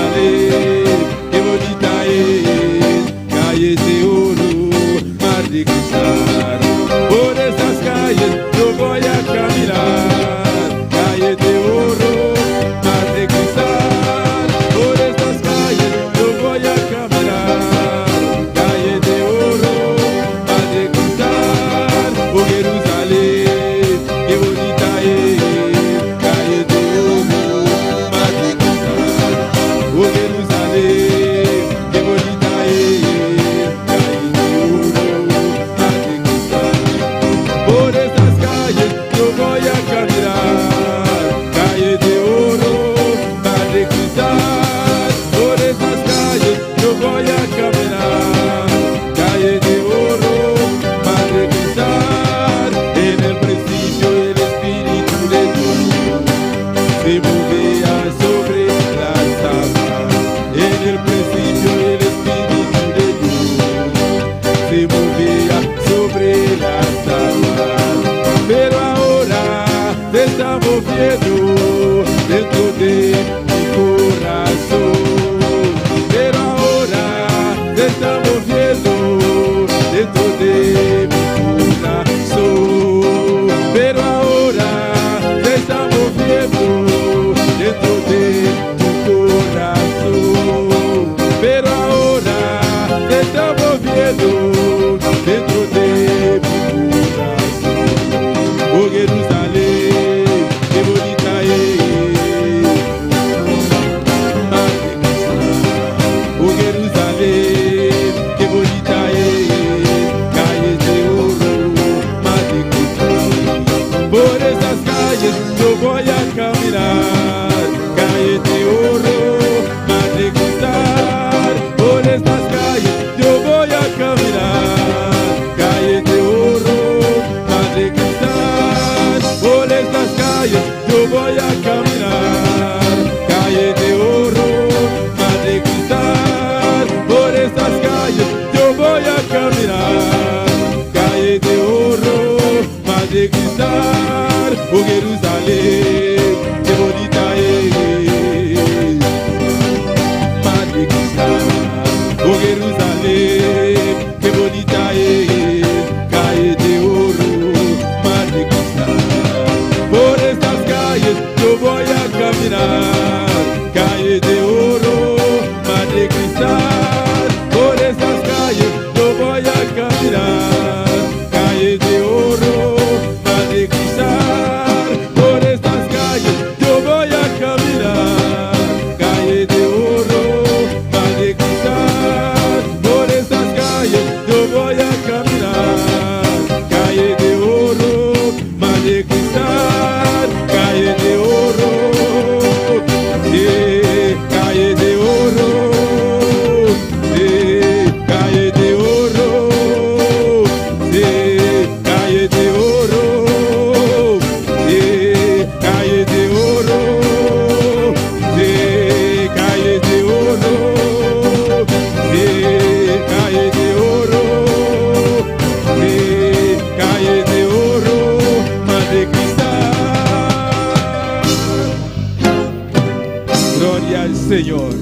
Señor.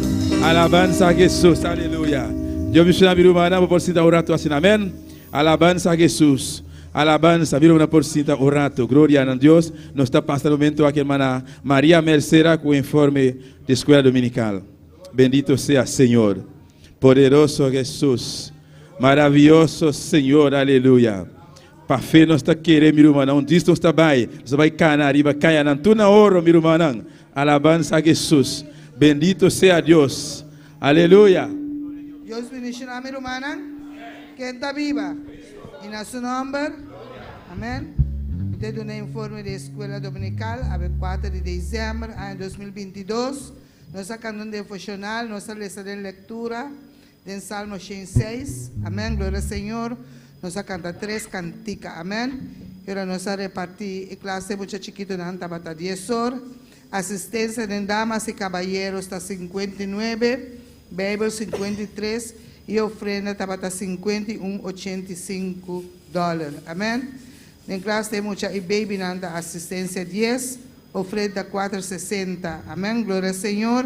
Alabansa Jesus. Aleluya. Dios bendiciona mi rumannan, bo por sinta un rato asina. Amen. Alabansa Jesus. Alabansa. Mi rumannan por sinta un rato. Gloria na Dios. Nos ta pasa e momento aki hermana Maria Mercera cu informe di Escuela Dominical. Bendito sea Señor. Poderoso Jesus. Maraviyoso Señor. Aleluya. Pa fe nos ta kere, mi rumannan. Un dis nos ta bai. Nos ta bai cana ariba cayanan tur na oro, mi rumannan. Alabansa a Jesus. Bendito sea Dios. Aleluya. Dios bendiciona mi rumannan. Ken ta biba? Y na su nomber. Amen. Mi ta duna informe di Escuela Dominical awe kuater di december aña 2022. Nos a canta un devocional, nos a lesa den lectura den Salmo 106. Amen. Gloria al Señor. Nos a canta tres cantica. Amen. Y ora nos a reparti e clase mucha chikitonan tabata 10 or. Asistencia den damas y caballeros ta 59, Bijbel 53 y ofrenda tabata 51,85 dollar. Amen. Den klas di mucha y babynan ta asistencia 10, ofrenda 460. Amen. Gloria al Señor.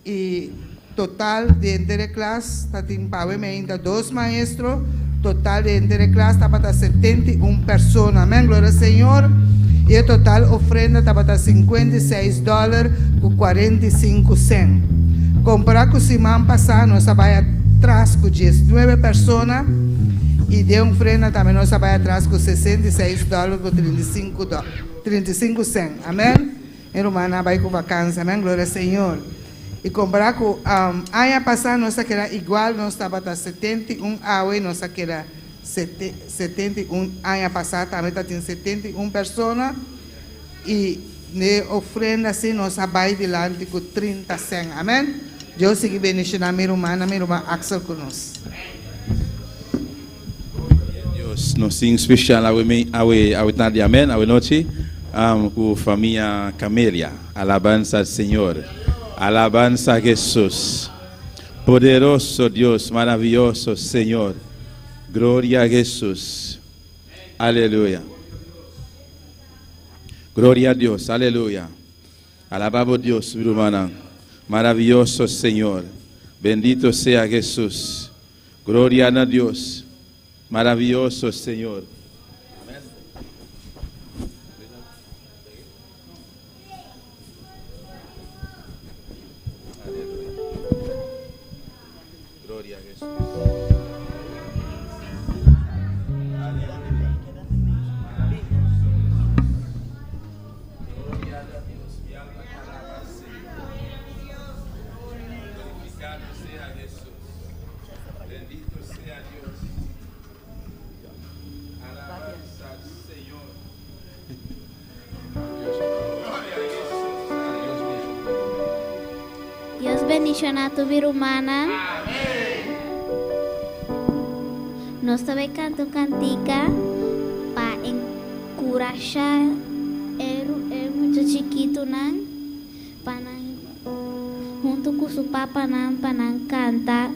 Y total di henter klas, tatin pawe ainda dos maestro, total di henter klas tabata 71 persona. Amen. Gloria al Señor. Y total ofrenda tabata 56 dollar cu 45 cent. Compara cu siman pasa, nos a bay atras cu 19 persona y di ofrenda tambe nos a bay atras cu 66 dollar cu 35 cent. Amen. E rumannan a bay cu vakantie. Amen. Gloria al Señor. Y compara cu aña pasa nos a keda igual, nos tabata 71 awe, nos a keda 71 aña pasa tambe tatin 71 persona y di ofrenda si nos a bay dilanti cu 30 cent. Amen. Dios sigui bendiciona mi ruman, mi ruman Axel cu nos. Dios nos tin special awe awe awe tardi, amen, awe nochi, cu famia Camelia. Alabansa al Señor. Alabansa a Jesus. Poderoso Dios, maravilloso Señor. Gloria a Jesus. Aleluya. Gloria a Dios, aleluya. Alabamos Dios, mi hermana. Maravilloso Señor. Bendito sea Jesús. Gloria a Dios. Maravilloso Señor. Amén. Aleluya. Gloria a Jesús. Aleluya. Gloria a Dios. Mi alma te alaba, Señor. Glorificado sea Jesús. Bendito sea Dios. Alabanza al Señor. Gloria a Jesús. Dios bendiciona tur mi rumannan. Nos ta bay canta un cantica pa encurasha e mucha chikitonan pa nan hunto cu su papanan pa nan canta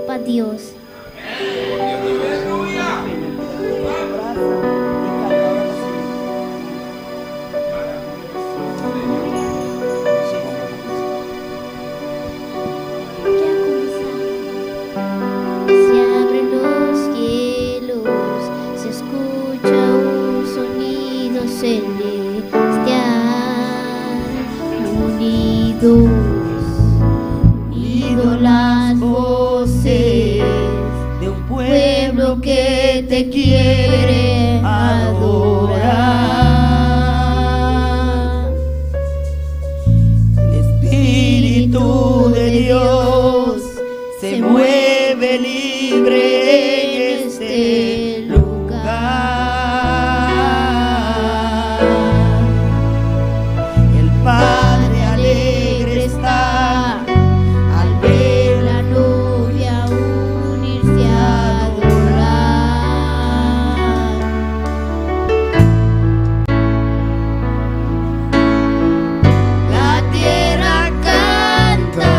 pa Dios. Gloria a Dios. Ya cuminsa. Se abren los cielos, se escucha un sonido celestial. Unidos, unidos las voces de un pueblo que te quiere adorar. El Espíritu de Dios se mueve libre en este lugar. El Padre alegre está al ver la novia unirse a adorar. La tierra canta,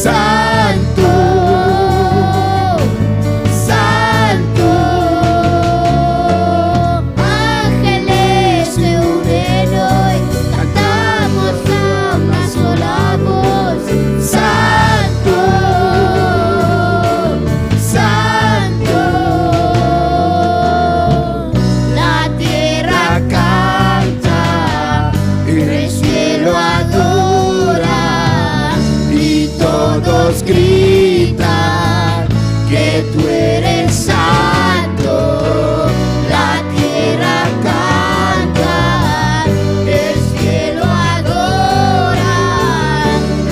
Santo, Santo. Ángeles se unen hoy, cantamos a una sola voz. Santo, Santo. La tierra canta, el cielo adora y todos gritan que tú eres santo. La tierra canta, el cielo adora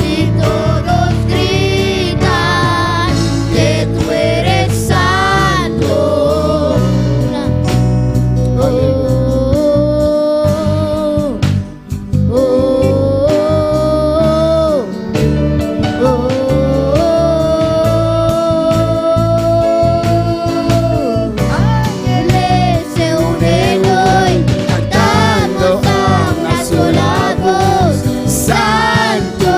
y todos gritan que tú eres santo. Oh, oh, oh, oh. Ángeles se unen hoy, cantando a una sola voz. Santo,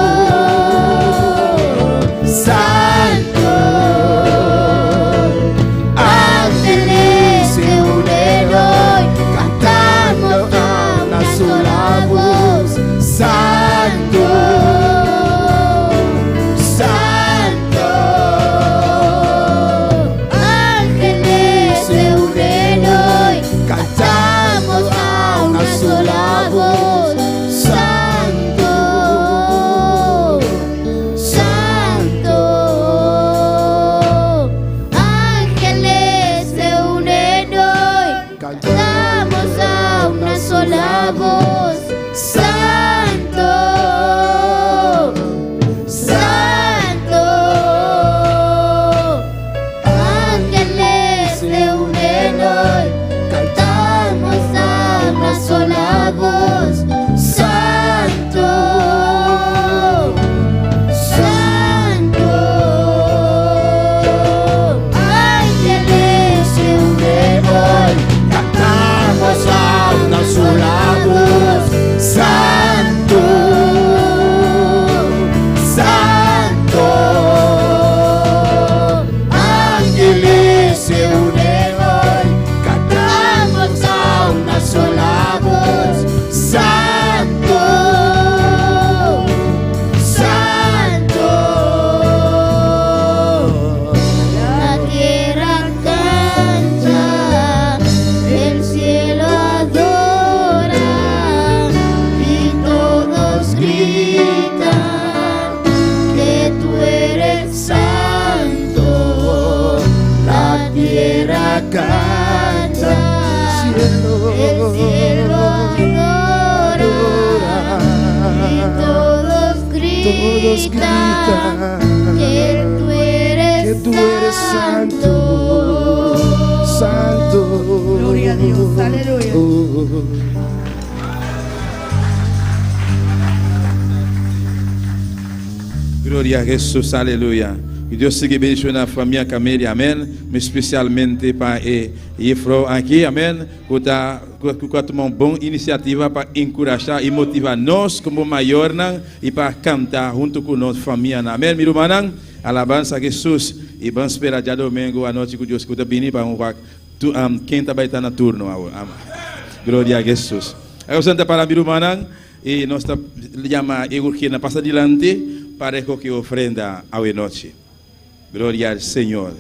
Santo. Ángeles se unen hoy, cantando a una sola voz. Santo, Santo. Ángeles se unen hoy, cantamos a una sola voz. Santo, Santo. Ángeles se unen hoy, cantamos a una sola voz. Santo, Santo. Ángeles se unen hoy, cantamos a una sola voz. Santo, Santo. Ángeles se unen hoy, Cantamos a una sola voz. Santo, Santo. Ángeles se unen hoy. Cantamos a una sola voz. Santo, Santo. La tierra canta, el cielo adora y todos gritan que tú eres santo. La tierra canta, El cielo adora y todos Todos gritan gritan que tú eres que tú eres santo, santo. Gloria a Dios, aleluya. Gloria a Jesus, aleluya. Ku Dios sigui bendishoná famia Camelia, amèn. Spesialmente pa e juffrouw aki, amèn. Ku ta ku a tuma un bon inisiativa pa enkurashá i motivá nos komo mayornan i pa kanta huntu ku nos famia, amèn. Mi rumannan, alabansa na Jesus i ban spera djadumingu anochi ku Dios ku ta bini pa un tu, ken ta bai ta na turno awor. Gloria na Jesus. Awor Santa para mi rumannan i nos ta yama e pasa dilanti pa rekohé ofrenda anochi. Gloria al Señor.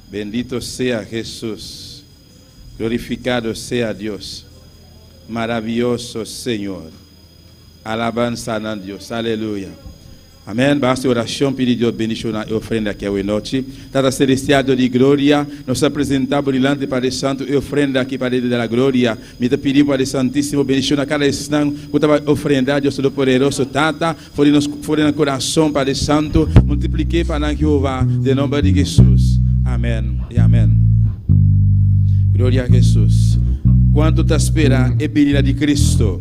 Bendito sea Jesús. Glorificado sea Dios. Maravilloso Señor. Alabansa na Dios. Aleluya. Amèn. Basta orashon, pidi Dios bendishoná e ofrenda aki anochi. Tata Selestial di gloria, nos ta presentá dilanti Padre Santu e ofrenda aki, Padre di gloria. Mi ta pidi, Padre Santísimo, bendishoná kada esnan ku ta ofrendá, Dios Todopoderoso, Tata, for di nos, for di nos kurason, Padre Santu, multipliká pa nan Jehová, den nòmber di Jesus. Amèn i amèn. Gloria na Jesus. Kuantu ta spera e benida di Kristu?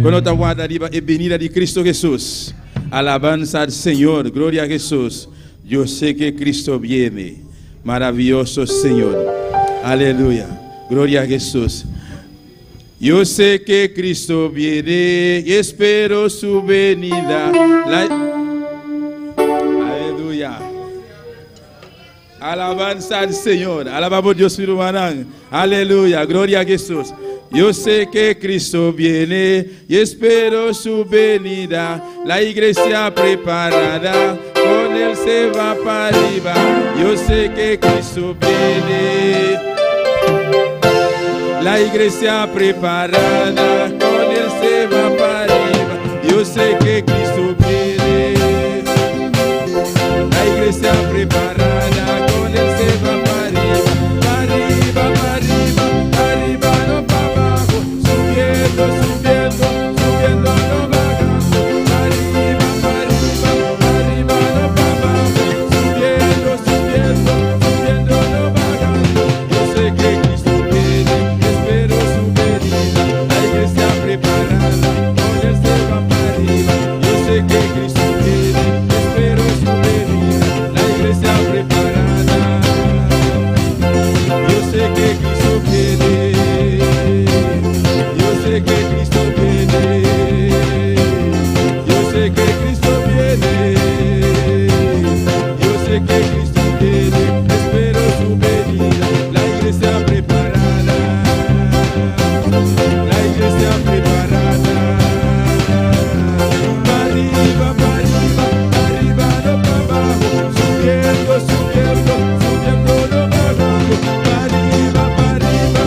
Kuantu ta warda riba e benida di Kristu Jesus? Alabansa al Señor, gloria a Jesús. Yo sé que Cristo viene. Maravilloso Señor. Aleluya. Gloria a Jesús. Yo sé que Cristo viene y espero su venida. Alabanza al Señor. Alabamos Dios, mi hermano. Aleluya. Gloria a Jesús. Yo sé que Cristo viene y espero su venida. La iglesia preparada, con él se va para arriba. Yo sé que Cristo viene. La iglesia preparada, con él se va para arriba. Yo sé que Cristo viene. La iglesia preparada, con él se va para arriba, para arriba, para arriba, para arriba, no para abajo, subiendo, subiendo, subiendo, no bajando, para arriba, para arriba, para arriba, no para abajo, subiendo, subiendo, subiendo, no bajando. Yo sé que Cristo viene, espero su venida, la iglesia preparada, con él se va para arriba. Yo sé que Cristo viene, espero su venida, la iglesia preparada. Yo sé que Cristo viene, yo sé que Cristo viene, yo sé que Cristo viene, yo sé que Cristo viene, espero su venida, la iglesia preparada, la iglesia preparada. Pa' arriba, pa' arriba, pa' arriba, no pa' abajo, subiendo, subiendo, subiendo, no bajando, pa' arriba, pa' arriba,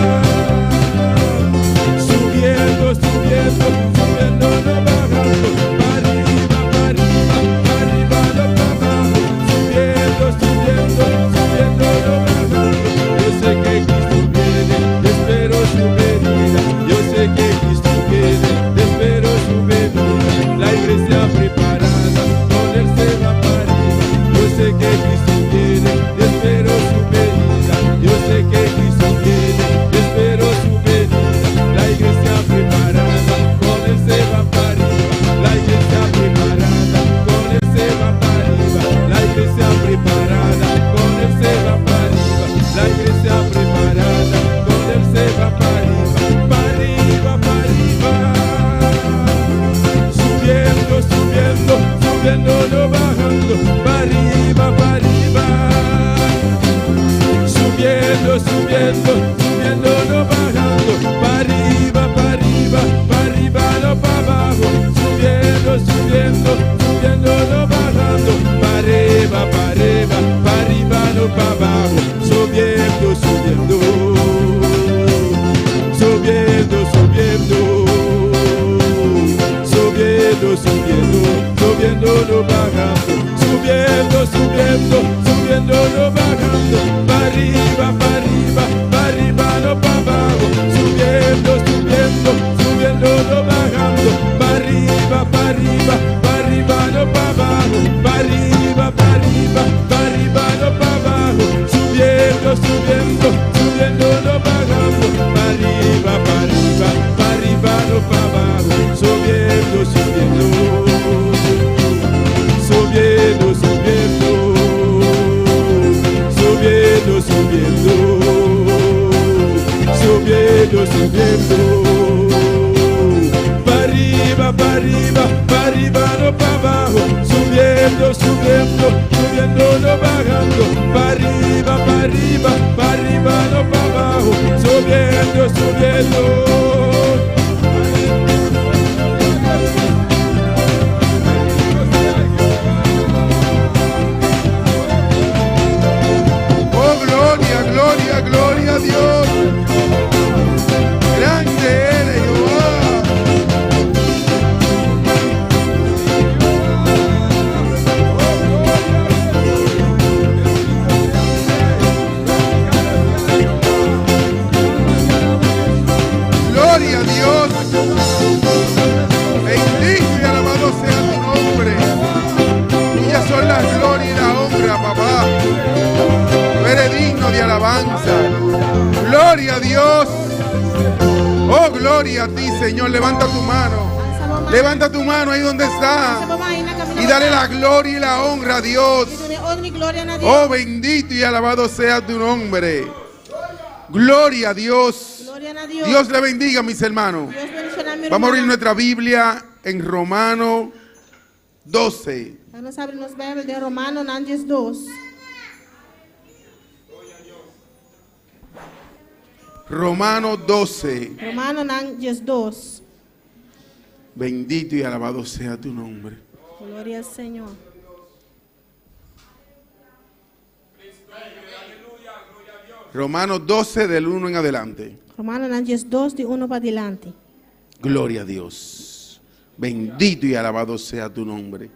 subiendo, subiendo, subiendo, no bajando, pa' arriba, pa' arriba, pa' arriba, no pa' abajo, subiendo, subiendo, subiendo, no bajando. Yo sé que Cristo viene, espero su venida. Yo sé que Cristo viene, espero su venida. La iglesia preparada, con él se va para arriba. Yo sé que Cristo viene, espero su venida. Yo sé que Cristo viene, espero su venida. La iglesia preparada, con él se va para arriba. La iglesia preparada, con él se va para arriba. La iglesia preparada, con él se va para arriba. La iglesia preparada, con él se va para arriba. Para arriba, para arriba. Subiendo, subiendo, subiendo, no bajando. Para arriba, para arriba. Subiendo, subiendo, subiendo, no bajando. Pa' arriba, pa' arriba, pa' arriba, no pa' abajo. Subiendo, subiendo, subiendo, no bajando. Pa' arriba, pa' arriba, pa' arriba, no pa' abajo. Subiendo, subiendo. Subiendo, subiendo. Subiendo, subiendo, subiendo, no bajando. Subiendo, subiendo, subiendo, no bajando. Pa' arriba, pa' arriba, pa' arriba, no pa' abajo. Subiendo, subiendo, subiendo, no bajando. Pa' arriba, pa' arriba, pa' arriba, no pa' abajo. Pa' arriba, pa' arriba, pa' arriba, no pa' abajo. Subiendo, subiendo, subiendo, no bajando. Pa' arriba, pa' arriba, pa' arriba, no pa' abajo. Subiendo, subiendo. Subiendo, subiendo. Subiendo, subiendo. Subiendo, subiendo. Pa' arriba, pa' arriba, pa' arriba, no pa' abajo. Subiendo, subiendo, subiendo, no bajando. Pa' arriba, pa' arriba, pa' arriba, no pa' abajo. Subiendo, subiendo. Oh, gloria, gloria, gloria a Dios. Grande eres Jehová. Gloria a Dios. Bendito y alabado sea tu nombre. Tuyas son las gloria y la honra, papá. Tú eres digno de alabanza. Gloria a Dios. Oh, gloria a ti, Señor. Levanta tu mano. Levanta tu mano ahí donde está. Y dale la gloria y la honra a Dios. Oh, bendito y alabado sea tu nombre. Gloria a Dios. Dios le bendiga, mis hermanos. Vamos a abrir nuestra Biblia en Romano 12. Nos habri nos Beibel den Romanonan 12. Romanos 12. Romanonan 12. Bendito y alabado sea tu nombre. Gloria al Señor. Romanos 12 del 1 en adelante. Romanonan 12 di 1 pa dilanti. Gloria a Dios. Bendito y alabado sea tu nombre.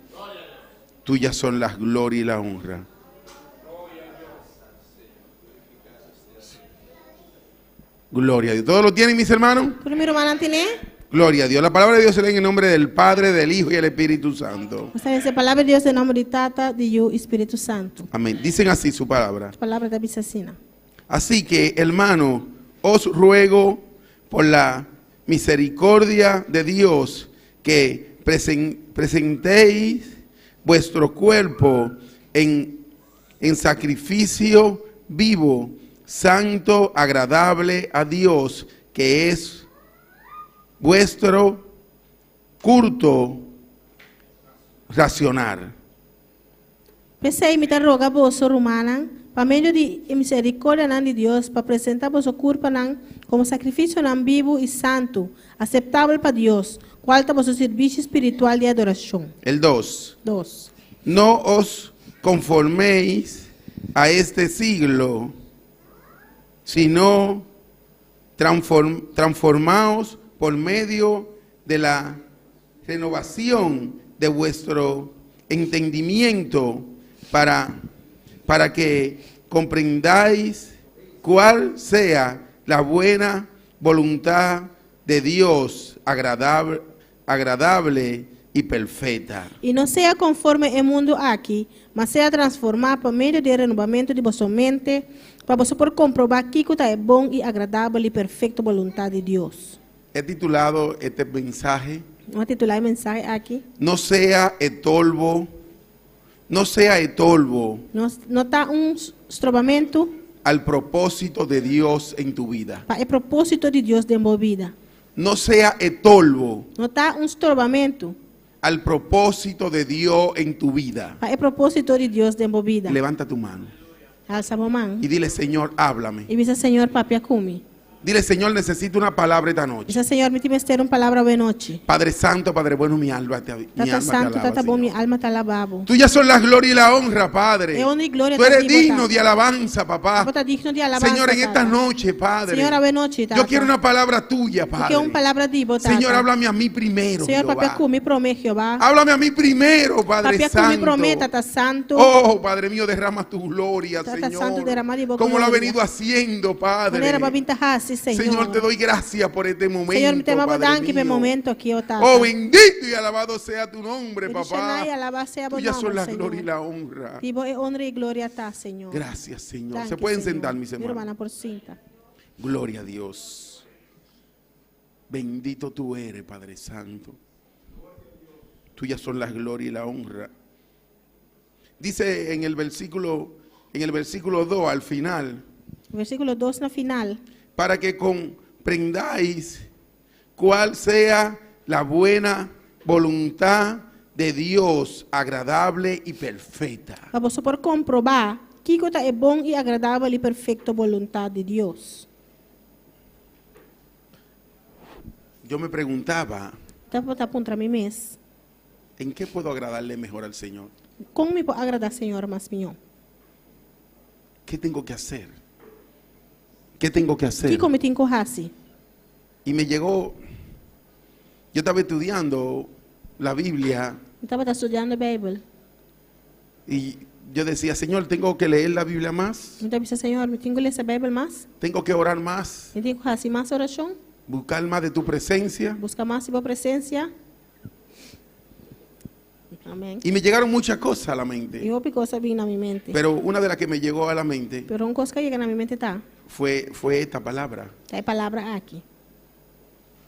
Tuyas son las gloria y la honra. Gloria a Dios. ¿Todos lo tienen, mis hermanos? Tur mi rumannan tin'é? Gloria a Dios. La palabra de Dios se lee en el nombre del Padre, del Hijo y del Espíritu Santo. Nos ta lesa palabra di Dios den nòmber di Tata, di Yu i Spiritu Santu. Amén. Dicen así su palabra. Palabra ta bisa asina. Así que, hermano, os ruego por la misericordia de Dios que presentéis vuestro cuerpo en, en sacrificio vivo, santo, agradable a Dios, que es vuestro culto racional. P'esei mi ta roga boso, rumannan, pa medio di e misericordianan di Dios, pa presenta boso curpanan como sacrificionan bibu i santu, aceptabel pa Dios, cual ta boso sirbishi spiritual di adoracion. El 2. 2. No os conforméis a este siglo, sino transformaos por medio de la renovación de vuestro entendimiento para, para que comprendáis cuál sea la buena voluntad de Dios, agradable, agradable y perfecta. I no sea konforme e mundu aki, ma sea transformá pa medio di e renobamentu di boso mente, pa boso por komprobá kiko ta e bon i agradabel i perfekto boluntat di Dios. He titulado este mensaje. Mi a titulá e mensahe aki. No sea etolbo, no sea etolbo. No, no ta un strobamentu. Al propósito de Dios en tu vida. Pa e propósito di Dios den bo bida. No sea etolbo. No ta un strobamentu. Al propósito de Dios en tu vida. Pa e propósito di Dios den bo bida. Levanta tu mano. Alsa bo man. Y dile, Señor, háblame. I bisa, Señor, papia ku mi. Dile, Señor, necesito una palabra esta noche. Bisa, Señor, mi tin mester un palabra awe nochi. Padre Santo, Padre bueno, mi alma te, mi Tata alma te Santu, alaba, Tata bon, mi Señor. alma ta alabá bo. Tuyas son la gloria y la honra, Padre. E honra i gloria Tú ta eres di bo, digno Tata. de alabanza, papá. Bo ta digno di alabansa, Señor, en esta Tata. noche, Padre. Señor, awe nochi, Tata. Yo quiero una palabra tuya, Mi Padre. ke un palabra di bo, Tata. Señor, háblame a mí primero, Señor, Jehová. papia ku mi promé, Jehová. Háblame a mí primero, Padre Papia ku mi Santo. promé, Tata Santu. Oh, Padre mío, derrama tu gloria, Tata Señor. Santu, derrama di bo Como lo ha gloria. venido haciendo, Padre. Manera bo a bin ta hasi, Señor. Señor, te doy gracias por este momento. Señor, mi ta yama bo Padre danki pa e mío. momento aki, oh Tata. Oh, bendito y alabado sea tu nombre, Bendishoná papá. i alabá sea bo Tuyas son nomber, la Señor. gloria y la honra. Di bo e honra i gloria ta, Señor. Gracias, Señor. Danki, Se pueden Señor. sentar, mis Mi hermanos. rumannan por sinta. Gloria a Dios. Bendito tú eres, Padre Santo. Tuyas son la gloria y la honra. Dice en el versículo, en el versículo 2 al final, Versíkulo 2 na final. para que comprendáis cuál sea la buena voluntad de Dios, agradable y perfecta. Pa boso por komprobá kiko ta e bon i agradabel i perfekto boluntat di Dios. Yo me preguntaba, Tabata puntra mi mes. ¿en qué puedo agradarle mejor al Señor? Kon mi por agradá Señor mas mihó? ¿Qué tengo que hacer? ¿Qué tengo que hacer? Kiko mi tin ku hasi? Y me llegó, yo estaba estudiando la Biblia Mi tabata studiando Beibel. y yo decía, Señor, tengo que leer la Biblia más, Mi ta bisa, Señor, mi tin ku lesa Beibel mas? tengo que orar más, Mi tin ku hasi mas orashon? buscar más de tu presencia. Buska mas di bo presensia? Amèn. Y me llegaron muchas cosas a la mente. I hopi kos a bin na mi mente. Pero una de las que me llegó a la mente Pero un kos ku a yega na mi mente ta. fue, fue esta palabra. Ta e palabra aki.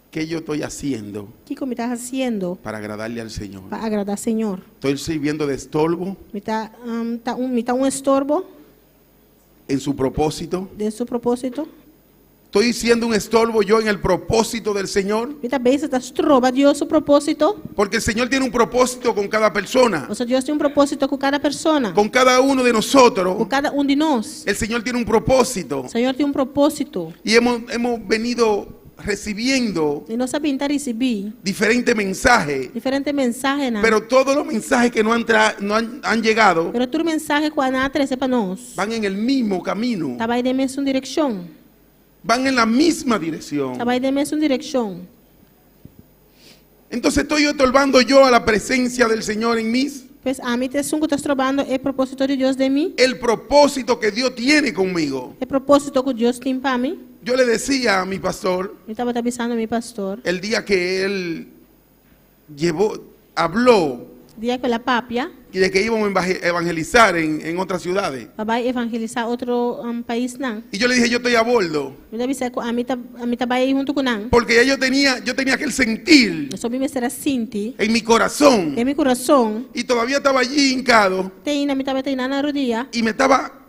¿Qué yo estoy haciendo Kiko mi ta hasiendo para agradarle al Señor? pa agradá Señor? ¿Estoy sirviendo de estorbo Mi ta, um, ta un, mi ta un estorbo en su propósito? den su propósito? ¿Estoy siendo un estorbo yo en el propósito del Señor? Mi ta bezig ta stroba Dios su propósito. Porque el Señor tiene un propósito con cada persona, Pasobra Dios tin un propósito ku kada persona, con cada uno de nosotros. ku kada un di nos. El Señor tiene un propósito. Señor tin un propósito. Y hemos venido recibiendo I nos a bin ta risibí diferentes mensajes, diferente mensahenan. pero todos los mensajes que no han, tra- no han, han llegado Pero tur mensahe ku nan a trese pa nos. van en el mismo camino, Ta bai den mesun direkshon. van en la misma dirección. Ta bai den mesun direkshon. Entonces estoy estorbando yo a la presencia del Señor en mí, Pues ami ta esun ku ta strobando e propósito di Dios den mi. el propósito que Dios tiene conmigo. E propósito ku Dios tin pa mi. Yo le decía a mi pastor Mi tabata bisando mi pastor. el día que él llevó, habló Dia ku el a papia. y de que íbamos a evangelizar en otras ciudades. Pa bai evangelisá otro paisnan. Y yo le dije, yo estoy a bordo. Mi a bis'é ku ami ta ami ta bai huntu ku nan. Porque ya yo tenía aquel sentir Pasobra mi mester a sinti. en mi corazón. Den mi kurason. Y todavía estaba allí hincado Te ainda mi tabata einan na rudia. y me estaba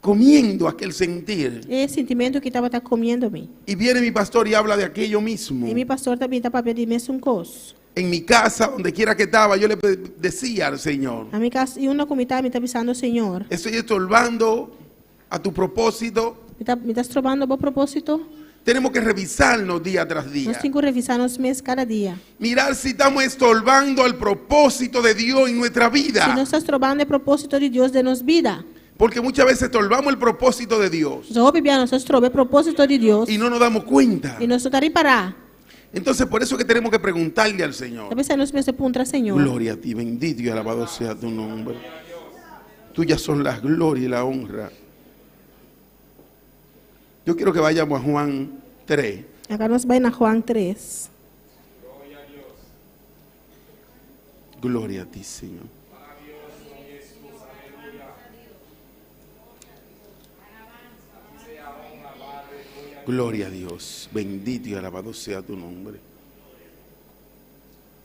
comiendo aquel sentir. E sintimentu aki tabata komiendo mi. Y viene mi pastor y habla de aquello mismo. I mi pastor tambe ta papia di mesun kos. En mi casa, donde quiera que estaba, yo le decía al Señor, Na mi kas i unda ku mi ta, mi ta bisando Señor. Estoy estorbando a tu propósito. Mi ta strobando bo propósito. Tenemos que revisarnos día tras día. Nos tin ku revisá nos mes kada dia. Mirar si estamos estorbando al propósito de Dios en nuestra vida. Si nos ta strobando e propósito di Dios den nos bida. Porque muchas veces estorbamos el propósito de Dios Hopi bia nos ta stroba e propósito di Dios. Y no nos damos cuenta. I nos no ta ripará. Entonces, por eso que tenemos que preguntarle al Señor. P'esei nos mester puntra Señor. Gloria a ti, bendito y alabado sea tu nombre. Tuyas son las gloria y la honra. Yo quiero que vayamos a Juan 3. Awor nos ta bai na Juan 3. Gloria a ti, Señor. Gloria a Dios. Bendito y alabado sea tu nombre.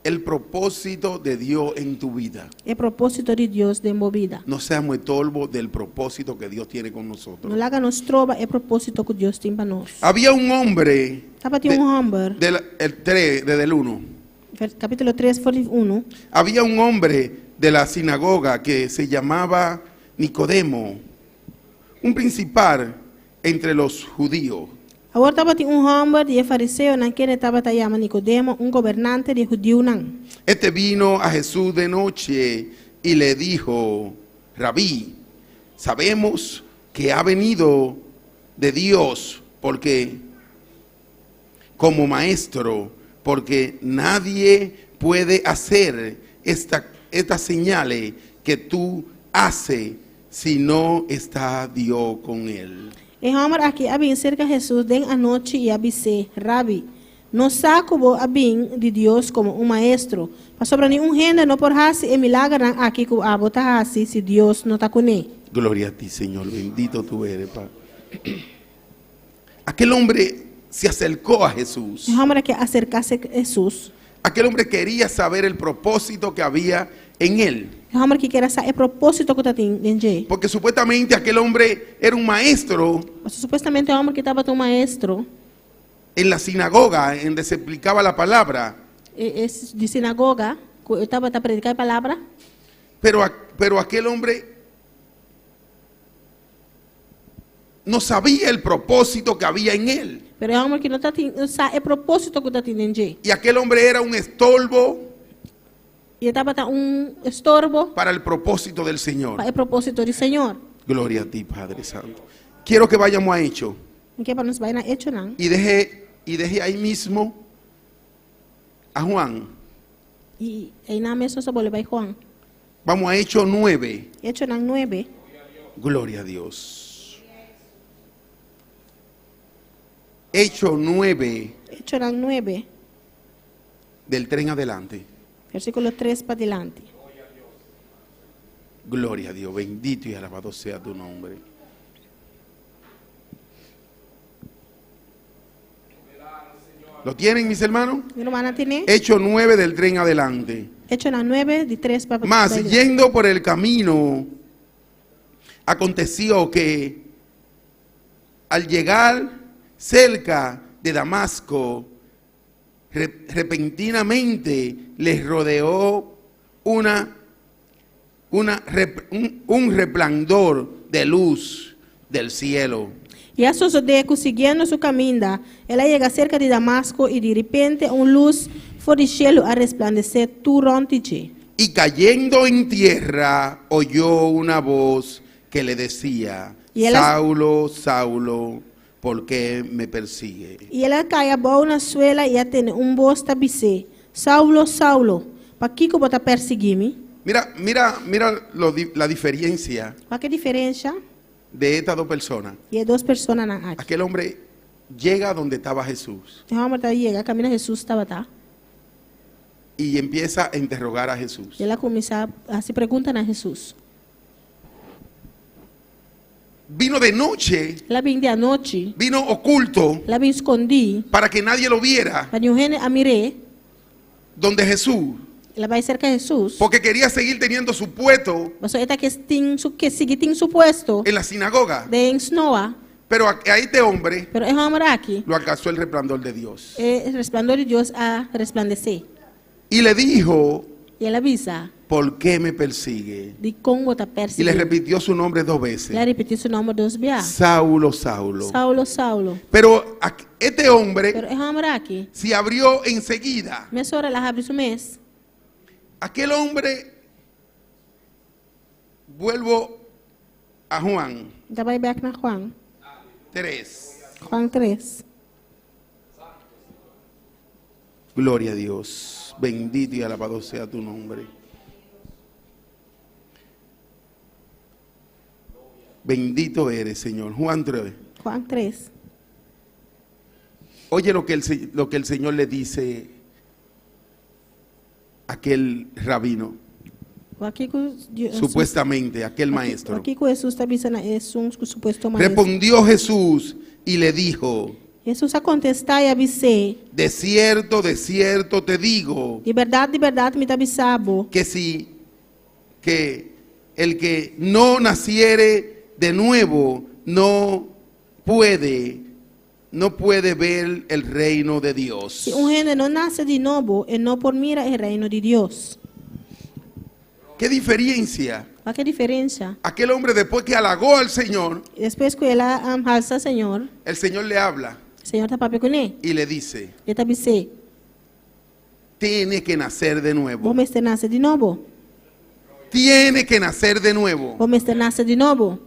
El propósito de Dios en tu vida. E propósito di Dios den bo bida. No seamos estorbo del propósito que Dios tiene con nosotros. No laga nos stroba e propósito ku Dios tin pa nos. Había un hombre Tabatin un hòmber. Del el 3, desde el 1. Kapítulo 3, 1. Había un hombre de la sinagoga que se llamaba Nicodemo, un principal entre los judíos. Awor tabatin un hòmber di fariseonan ku tabata yama Nicodemo, un gobernante di hudiunan. Este vino a Jesús de noche y le dijo: Rabí, sabemos que ha venido de Dios porque como maestro, porque nadie puede hacer estas señales que tú haces si no está Dios con él. E hòmber aki a bin serka Hesus den anochi i a bis'é: Rabi, nos sa ku bo a bin di Dios komo un maestro. Pasobra ningun hende no por hasi e milagernan aki ku abo ta hasi si Dios no ta kuné. Gloria a ti, Señor. Bendito tú eres, Padre. Aquel hombre se acercó a Jesús. E hòmber aki a aserká Hesus. Aquel hombre quería saber el propósito que había en él. E hòmber aki ker a sa e propósito ku tabatin den dje. Porque supuestamente aquel hombre era un maestro Supuestamente e hòmber aki tabata un maestro en la sinagoga, en donde se explicaba la palabra. E, e, di sinagoga, ku tabata prediká e palabra. Pero aquel hombre no sabía el propósito que había en él. Pero e hòmber aki no tabatin sa e propósito ku tabatin den dje. Y aquel hombre era un estorbo I e tabata un estorbo para el propósito del Señor. Pa e propósito di Señor. Gloria a ti, Padre Santo. Quiero que vayamos a Hecho Mi ke pa nos bai na Echonan. y deje ahí mismo a Juan. I einan mes nos ta bolbe bai Juan. Vamos a Hecho 9. Echonan 9. Gloria a Dios. Hecho 9 Echonan 9, del 3 en adelante. Versíkulo 3 pa dilanti. Gloria a Dios, bendito y alabado sea tu nombre. ¿Lo tienen, mis hermanos? Mi rumannan tin'é? Hecho 9 del 3 en adelante. Echonan 9, di 3 pa Mas yendo por el camino, aconteció que al llegar cerca de Damasco, repentinamente les rodeó una, una, un resplandor de luz del cielo. I a sosodé ku siguiendo su kaminda, el a yega serka di Damasko i di ripente un lus for di shelu a resplandesé tur rònt di dje. Y cayendo en tierra oyó una voz que le decía, Y el a- Saulo, Saulo, ¿por qué me persigue? I el a kai abou na suela i a tende un bos ta bis'é, Saulo, Saulo, pakiko bo ta persiguí mi? Mira, mira, mira la diferencia Wak e diferensha de estas dos personas. di e dos personanan aki. Aquel hombre llega donde estaba Jesús E hòmber ta yega kaminda Hesus tabata. y empieza a interrogar a Jesús. I el a kuminsá hasi pregunta na Hesus. Vino de noche, El a bin di anochi. vino oculto El a bin skondí. para que nadie lo viera. Pa niun hende a mir'é. Donde Jesús. El a bai serka Hesus. Porque quería seguir teniendo su puesto Pasobra e ta ke tin su ke sigui tin su puesto en la sinagoga. den snoa. Pero a, a este hombre Pero e hòmber aki, lo alcanzó el resplandor de Dios. e resplandor di Dios a resplandesé. Y le dijo, I el a bisa, ¿por qué me persigue? Dikon bo ta Y le persiguí? repitió su nombre dos El a veces. ripití su nòmber dos bia. Saulo, Saulo. Saulo, Saulo. Pero este hombre Pero e hòmber aki, se abrió enseguida. mesora el a habri su mes. Aquel hombre, vuelvo a Juan Mi ta bai bèk na Juan. 3. Juan 3. Gloria a Dios. Bendito y alabado sea tu nombre. Bendito eres, Señor. Juan 3. Juan 3. Oye lo que el, lo que el Señor le dice a aquel rabino, supuestamente, aquel maestro. Wak kiko Hesus ta bisa na esun supuesto maestro. Respondió Jesús y le dijo, Hesus a kontestá i a bis'é, de cierto, de cierto te digo, Di bèrdat, di bèrdat mi ta bisa bo. que si que el que no naciere de nuevo no puede no puede ver el reino de Dios. Si un hende no nase di nobo, e no por mira e reino di Dios. ¿Qué diferencia? Wak e diferensia. Aquel hombre después que halagó al Señor, Despues ku el a halsa Señor, el Señor le habla Señor ta papia kuné. y le dice, E ta bis'é, tiene que nacer de nuevo. Bo mester nase di nobo. Tiene que nacer de nuevo. Bo mester nase di nobo.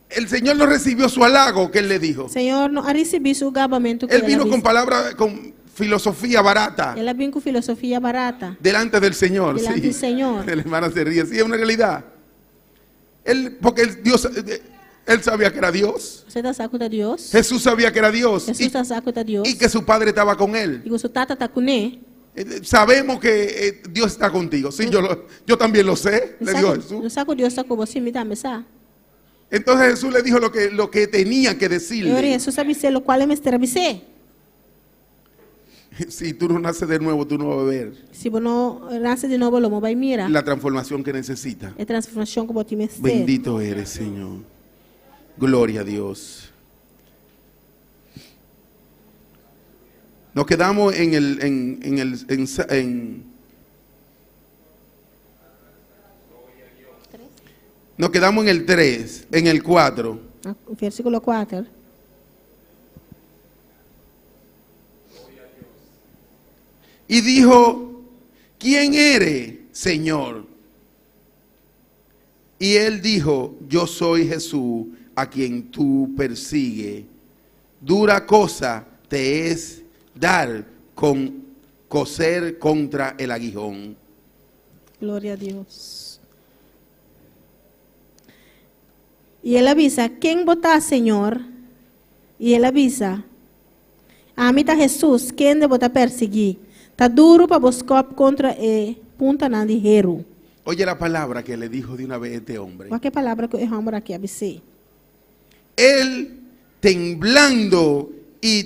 El Señor no recibió su halago que él le dijo. Señor no a risibí su gabamentu ku Él el a vino con bisa. palabras, con filosofía barata. El a bin ku filosofia barata. Delante del Señor. Delante sí. del Señor. La hermana se ríe. Sí, es una realidad. Él, porque él, Dios, él sabía que era Dios. E tabata sa ku ta Dios. Jesús sabía que era Dios. Hesus Y, tabata sa ku ta Dios. y que su padre estaba con él. I ku su tata ta kuné. Sabemos que Dios está contigo. Sí, yo también lo sé, le dijo Jesús. Nos sa ku Dios ta ku bo, sí, mi tambe sa. Entonces Jesús le dijo lo que tenía que I ora decirle. Hesus a bis'é lokual e mester a bis'é. Si tú no naces de nuevo, tú no vas a ver Si bo no nase di nobo, lo bo no bai mira. la transformación que necesita. E transformashon ku bo tin mester. Bendito eres, Señor. Gloria a Dios. Nos quedamos en el, en el, en, en- nos quedamos en el 3, en el 4. Ah, Versíkulo 4. Y dijo, ¿quién eres, Señor? Y él dijo, yo soy Jesús a quien tú persigues. Dura cosa te es dar con coser contra el aguijón. Gloria na Dios. I el a bisa, ken bo ta, Señor? I el a bisa, Ami ta Hesus, kende bo ta persiguí. Ta duru pa bo skòp kontra e puntanan di heru. Oye la palabra que le dijo de una vez este hombre. Wak e palabra ku e hòmber aki a bis'é? Él, temblando y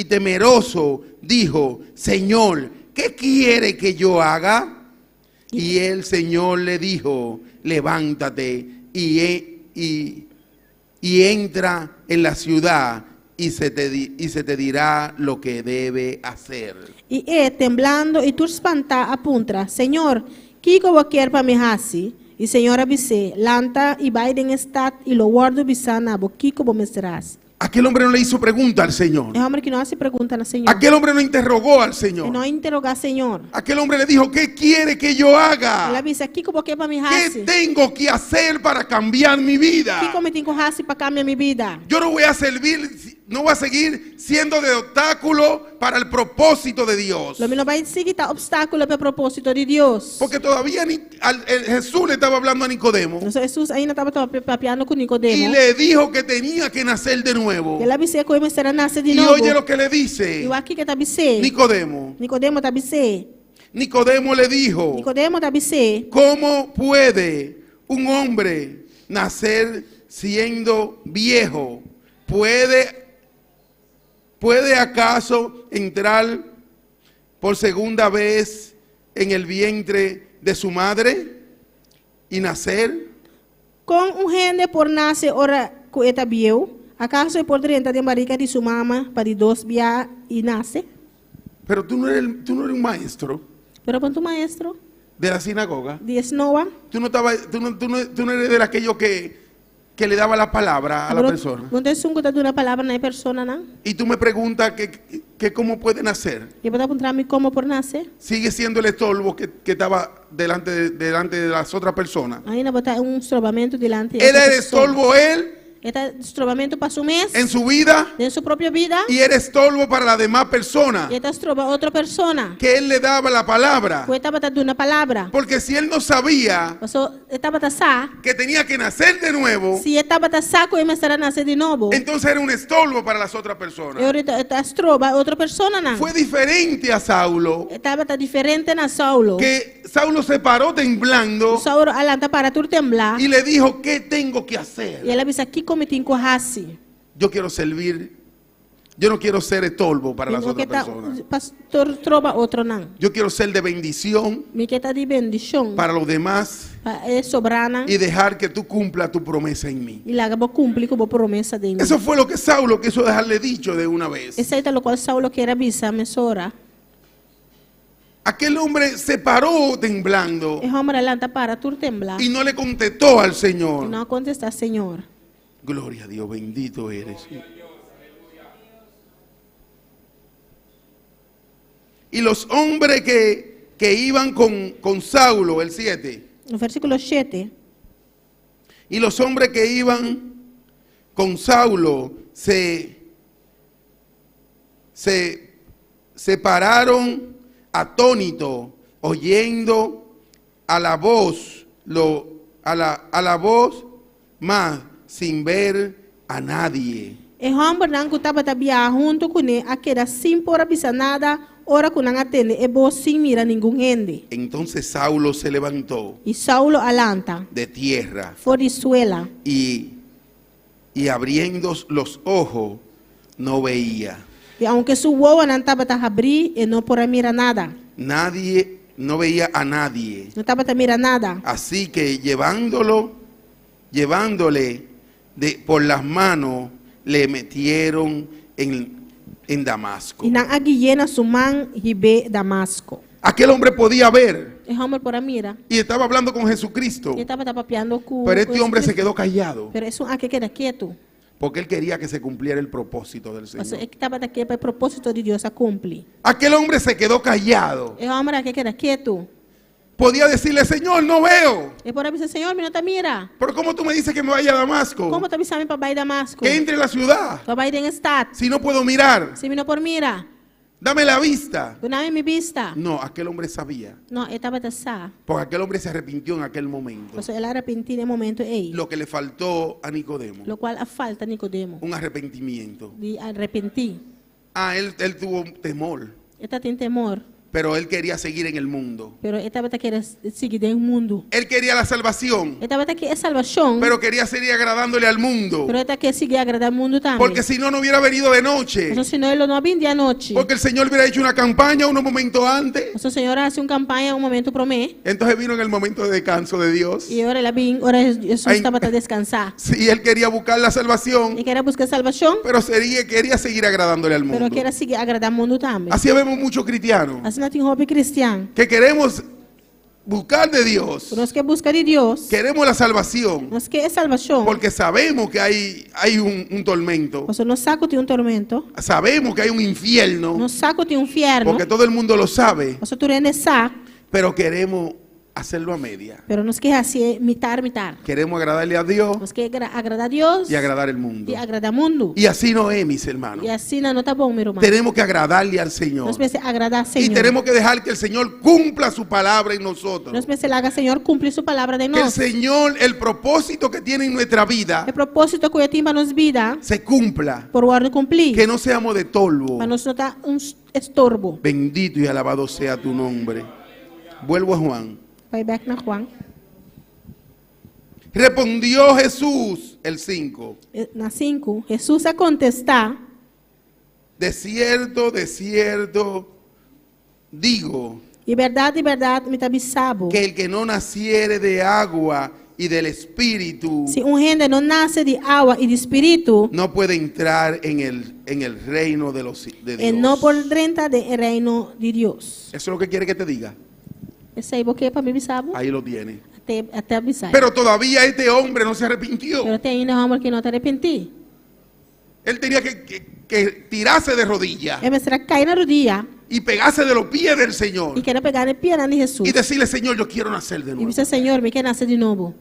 temeroso, dijo, Señor, ¿qué quiere que yo haga? Y el Señor le dijo, levántate y Y entra en la ciudad y se te, y se te dirá lo que debe hacer. I e, temblando i tur spantá, a puntra: Señor, kiko bo ke pa mi hasi? I Señor a bis'é: Lanta i bai den e stat i lo wòrdu bisá na bo kiko bo mester hasi. Aquel hombre no le hizo pregunta al Señor. E hòmber akí no a hasi pregunta na Señor. Aquel hombre no interrogó al E Señor. no a interogá Señor. Aquel hombre le dijo: ¿Qué quiere que yo El a haga? bisa: Kiko bo ke pa mi ¿Qué hasi? tengo que hacer para cambiar mi vida? Kiko mi tin ku hasi pa kambia mi bida? Yo no voy a servir, no voy a seguir siendo de obstáculo para el propósito de Dios. Lo mi no bai sigui ta opstákulo pa e propósito di Dios. Porque todavía ni, Jesús le estaba hablando a Nicodemo Pasobra Hesus ainda tabata papiando ku y Nicodemo. le dijo que tenía que nacer de nuevo. I el a bis'é ku e mester a nase di Y nobo. oye lo que le dice I wak kiko e ta bis'é. Nicodemo. Nicodemo ta bis'é. Nicodemo le dijo: Nicodemo ta bis'é. ¿Cómo puede un hombre nacer siendo viejo? ¿Puede acaso entrar por segunda vez en el vientre de su madre y nacer? Kon un hende por nase ora ku e ta bieu? Akaso e por drenta den barika di su mama pa di dos bia i nase? Pero tú no eres un maestro Pero bo no ta un maestro de la sinagoga. di snoa. Tú no, estabas, tú no, tú no, tú no eres de aquellos que le daba la palabra a la persona. Bo no ta esun ku ta duna palabra na e personanan. Y tú me preguntas que cómo puede nacer. I bo ta puntra mi kon por nase. Sigue siendo el estorbo que estaba delante de las otras personas. Ainda bo ta un strobamentu dilanti. Él era estorbo él E ta strobamentu pa su mes. En su vida Den su propio bida. Y era estorbo para las demás personas I e ta stroba otro persona. Que él le daba la palabra. Ku e tabata duna palabra. Porque si él no sabía Paso e tabata sa. Que tenía que nacer de nuevo, Si e tabata sa ku e mester a nase di nobo. Entonces era un estorbo para las otras personas. E ora e ta stroba otro personanan. Fue diferente a Saulo, E tabata diferente na Saulo. Que Saulo se paró temblando Saulo a lanta para tur tembla. Y le dijo: ¿Qué tengo que hacer? I el a bisa: Kiko mi tin ku hasi? Yo quiero servir, yo no quiero ser estorbo para las Mi no otras ke ta personas. pa stroba otronan. Yo quiero ser de bendición Mi ke ta di bendishon. Para los demás Pa e sobranan. Y dejar que tú cumplas tu promesa en mí. I laga bo kumpli ku bo promesa den mi. Eso fue lo que Saulo quiso dejarle dicho de una vez. Esei ta loke Saulo ker a bisa mesora. Aquel hombre se paró temblando E hòmber a lanta para tur tembla. Y no le contestó al Señor. I no a kontestá Señor. Gloria a Dios, bendito eres. Y los hombres que iban con Saulo, el 7, Versíkulo 7. Y los hombres que iban con Saulo se pararon atónitos, oyendo a la voz, a la voz, mas sin ver a nadie. E hòmbernan ku tabata biaha huntu kuné a keda sin por a bisa nada, ora ku nan a tende e bos sin mira ningun hende. Entonces Saulo se levantó I Saulo a lanta, de tierra for di suela. y abriendo los ojos no veía. I aunke su wowonan tabata habrí, e no por a mira nada. Nadie, no veía a nadie. No tabata mira nada. Así que llevándole por las manos, le metieron en Damasco. I nan a gui'é na su man hib'é Damasko. Aquel hombre podía ver E hòmber por a mira. Y estaba hablando con Jesucristo. I e tabata papiando ku Pero este hombre se Jesucristo. quedó callado Pero esun aki a keda ketu. Porque él quería que se cumpliera el propósito del Paso Señor. e tabata ke pa e propósito di Dios a kumpli. Aquel hombre se quedó callado. E hòmber aki a keda ketu. Podía decirle: Señor, no veo. E por a bisa: Señor, mi no ta mira. Pero ¿cómo tú me dices que me vaya a Damasco? Kon bo ta bisa mi pa bai Damasko? Que entre en la ciudad. Pa bai den stat. Si no puedo mirar. Si mi no por mira. Dame la vista. Duna mi bista. No, aquel hombre sabía. No, e tabata sa. Porque aquel hombre se arrepintió en aquel momento. Paso el a arepentí na e momento ei. Lo que le faltó a Nicodemo. Lokual a falta Nicodemo. Un arrepentimiento. Di arepentí. Ah, él tuvo temor. E tabatin temor. Pero él quería seguir en el mundo. Pero e tabata ke sigui den mundu. Él quería la salvación, E tabata ke salbashon, pero quería seguir agradándole al mundo. pero e tabata ke sigui agradá mundu tambe. Porque si no, no hubiera venido de noche. Paso sino e lo no a bin di anochi. Porque el Señor hubiera hecho una campaña unos momentos antes. Paso Señor a hasi un kampaña un momento promé. Entonces vino en el momento de descanso de Dios. I ora el a bin, ora Hesus Ay. tabata deskansá. Sí, él quería buscar la salvación, E ker a buska salbashon, pero sería, quería seguir agradándole al pero mundo. ker a sigui agradá mundu tambe. Así vemos muchos cristianos Asina tin hopi kristian. que queremos buscar de Dios, Nos ke buska di Dios, queremos la salvación, nos ke salbashon. porque sabemos que hay, hay un, un tormento, Paso nos sa ku tin un tormento, sabemos que hay un infierno, nos sa ku tin un fièrnu, porque todo el mundo lo sabe, paso tur hende sa, pero queremos hacerlo a media. pero nos ke hasié mitar mitar. Queremos agradarle a Dios Nos ke agradá Dios y agradar al mundo. i agradá mundu. Y así no es, mis hermanos. I asina no ta bon, mi ruman. Tenemos que agradarle al Señor. Nos mester agradá Y Señor. tenemos que dejar que el Señor cumpla su palabra en nosotros. Nos mester laga Señor kumpli su palabra den Que el nos. Señor, el propósito que tiene en nuestra vida, E propósito ku E tin pa nos bida, se cumpla. por wòrdu kumplí. Que no seamos de tolvo. Pa nos no ta un estorbo. Bendito y alabado sea tu nombre. Vuelvo a Juan. Bai bèk na Juan. Respondió Jesús, el 5. Eh, Na 5, Hesus a kontestá, De cierto, de cierto, digo Di bèrdat, di bèrdat, mi ta bisa bo. que el que no naciere de agua y del Espíritu Si un hende no nase di awa i di spiritu, no puede entrar en el, en el reino de, los, de e no Dios. por drenta den reino di Dios. Eso es lo que quiere que te diga. Esei bo ke pa mi bisa bo? Ahí lo tiene. At'é, at'é bisa. Pero todavía este hombre no se arrepintió. Pero te ainda e hòmber akí no ta arepentí. Él tenía que, que- que tirarse de rodillas E mester a kai na rudia y pegarse de los pies del Señor i keda pegá na pianan di Hesus. y decirle, Señor, yo quiero nacer de I nuevo. bisa, Señor, mi ke nase di nobo.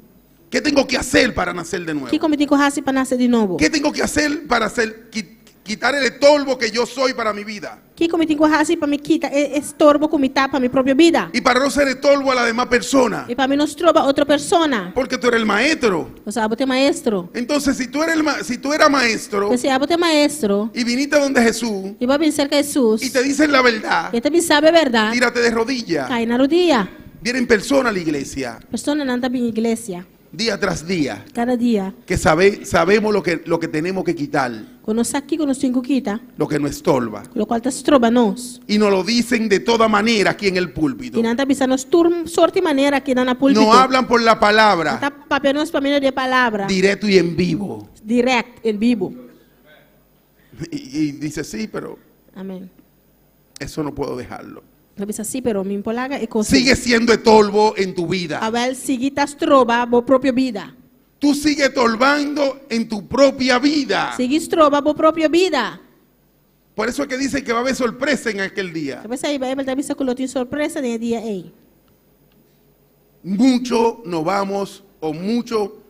¿Qué tengo que hacer para nacer de nuevo? Kiko mi tin ku hasi pa nase di nobo? ¿Qué tengo que hacer para hacer, qui- quitar el estorbo que yo soy para mi vida? Kiko mi tin ku hasi pa mi kita e estorbo ku mi ta pa mi propio bida? Y para no ser estorbo a la demás persona. I pa mi no stroba otro persona. Porque tú eres el maestro. Paso abo ta e maestro. Entonces, si tú eres, el ma- si tú eras maestro Pues si abo ta e maestro, y viniste donde Jesús i bo a bin serka Hesus, y te dicen la verdad, i ta bisa bo e bèrdat, tírate de rodillas. kai na rudia. Vienen personas a la iglesia Personanan ta bin iglesia, día tras día kada dia. que sabe, sabemos lo que, lo que tenemos que quitar, Ku nos sa kiko nos tin ku kita, lo que nos estorba. lokual ta stroba nos. Y nos lo dicen de toda manera aquí en el púlpito. I nan ta bisa nos tur sorto di manera aki na púlpito. No hablan por la palabra, Ta papia nos pa medio di palabra. directo y en vivo. Direct, en bibu. Y, y dice, sí, pero Amèn. eso no puedo dejarlo. Ta bisa sí, pero mi n' por laga e kos. Sigue siendo estorbo en tu vida. Awèl, sigui ta stroba bo propio bida. Tú sigues estorbando en tu propia vida. Sigui stroba bo propio bida. Por eso es que dice que va a haber sorpresa en aquel día. P'esei Beibel ta bisa ku lo tin sorpresa den e dia ei. Mucho nos vamos, o mucho,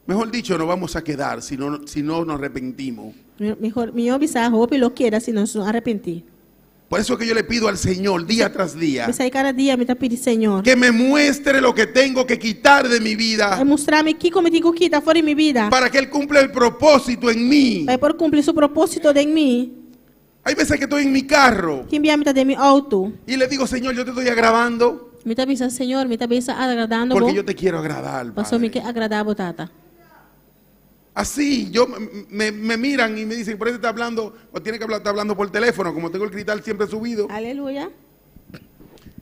mejor dicho, nos vamos a quedar si no, si no nos arrepentimos. Mihó, mihó bisá, hopi lo keda si nos no arepentí. Por eso es que yo le pido al Señor día tras día P'esei kada dia mi ta pidi Señor. que me muestre lo que tengo que quitar de mi vida E mustra mi kiko mi tin ku kita for di mi bida. para que Él cumpla el propósito en mí. Pa E por kumpli su propósito den mi. Hay veces que estoy en mi carro Tin bia mi ta den mi outo. y le digo, Señor, yo te estoy agradando Mi ta bisa, Señor, mi ta bisa agradando bo. porque yo te quiero agradar. Paso mi Padre. ke agradá bo, Tata. Así, yo me, me miran y me dicen, por eso está hablando, o tiene que hablar, está hablando por teléfono, como tengo el cristal siempre subido. Aleluya.